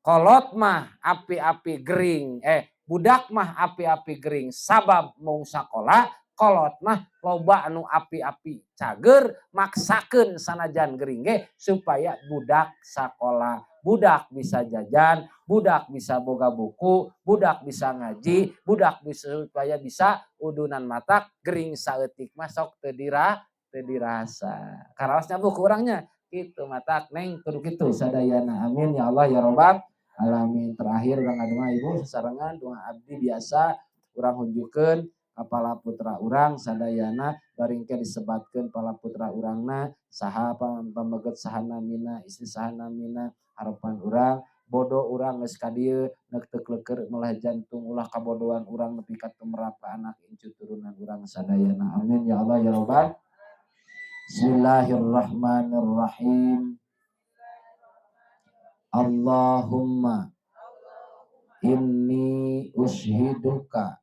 kolot mah api-api gering, eh, budak mah api-api gering sabab mung sakola, kolot mah loba anu api-api cager maksakeun sanajan gering ge supaya budak sakola, budak bisa jajan, budak bisa boga buku, budak bisa ngaji, budak bisa supaya bisa udunan. Matak gering saeutik mah sok teu dirasa. Karaosnya, Bu, ku urangnya kitu. Matak Neng kudu kitu sadayana, amin ya Allah ya robbal alamin. Terakhir urang ngadoa, Ibu, sasarengan doa abdi biasa urang hunjukeun ka putra urang sadayana, bari engke disebatkeun pala putra urangna saha pameget, saha namina, istri saha namina. Harapan urang bodo urang geus ka dieu neuk teu kleuker melah jantung, ulah kabodohan urang nepi ka tumerap ka anak incu turunan urang sadayana, amin ya Allah ya robbal. Bismillahirrahmanirrahim. Allahumma inni ushiduka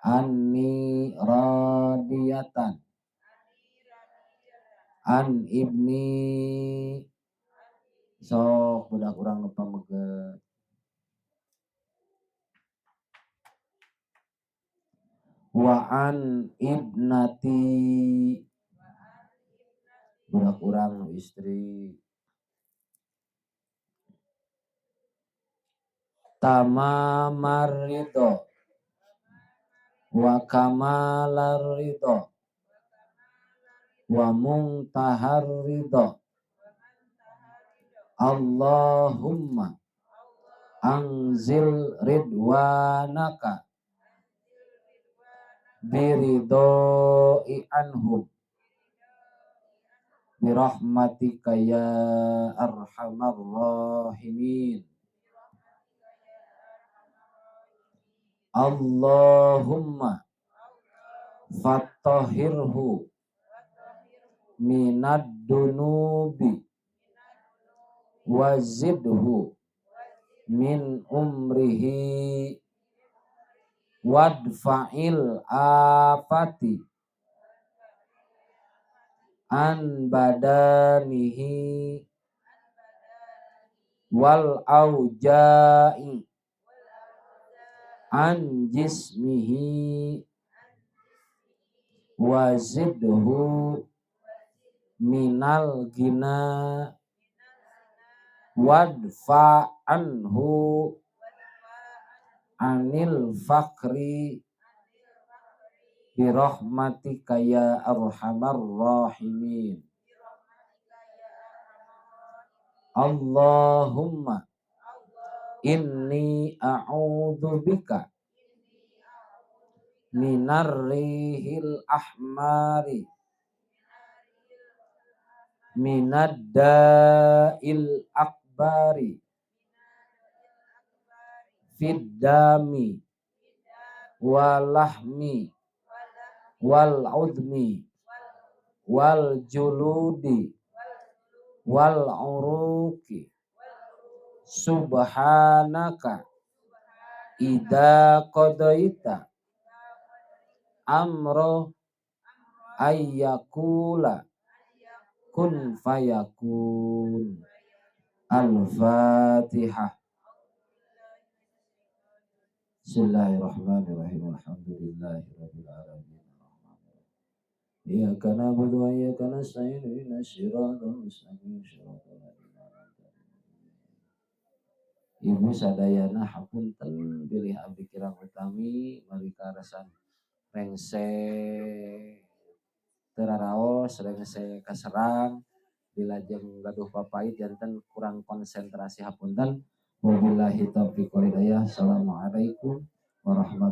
anni radiyatan an ibni. Sok budak urang nu pameget. Wa an ibnati budak urang istri tamamar ridho wa kamalar ridho wa muntahar ridho. Allahumma anzil ridwanaka biridhoi anhum birahmatika ya arhamar rahimin. Allahumma fatahhirhu minad dunubi wazidhu min umrihi wadfa'il afati an badanihi wal auja'i an jismihi wazidhu minal gina wadfa anhu anil fakri birahmatika ya arhamar rahimin. Allahumma inni a'udzu bika minar rihil ahmari minad da'il akbari fiddami walahmi wal udmi wal juludi wal uruki. Subhanaka idza qadaita amra ayyakula kun fayakun. Al-Fatihah. Bismillahirrahmanirrahim. Alhamdulillahirabbil alamin. Iyyaka na'budu wa iyyaka nasta'in. Ihdinas siratal mustaqim. Siratal ladzina an'amta 'alaihim. Ibu sadayana hapunten bilih abdi kirang utami mari karasan rengse teu raraos, rengse kaserang dilajeng gaduh papait janten kurang konsentrasi hapunten. Wabillahi taufiq wal hidayah. Assalamualaikum warahmatullahi.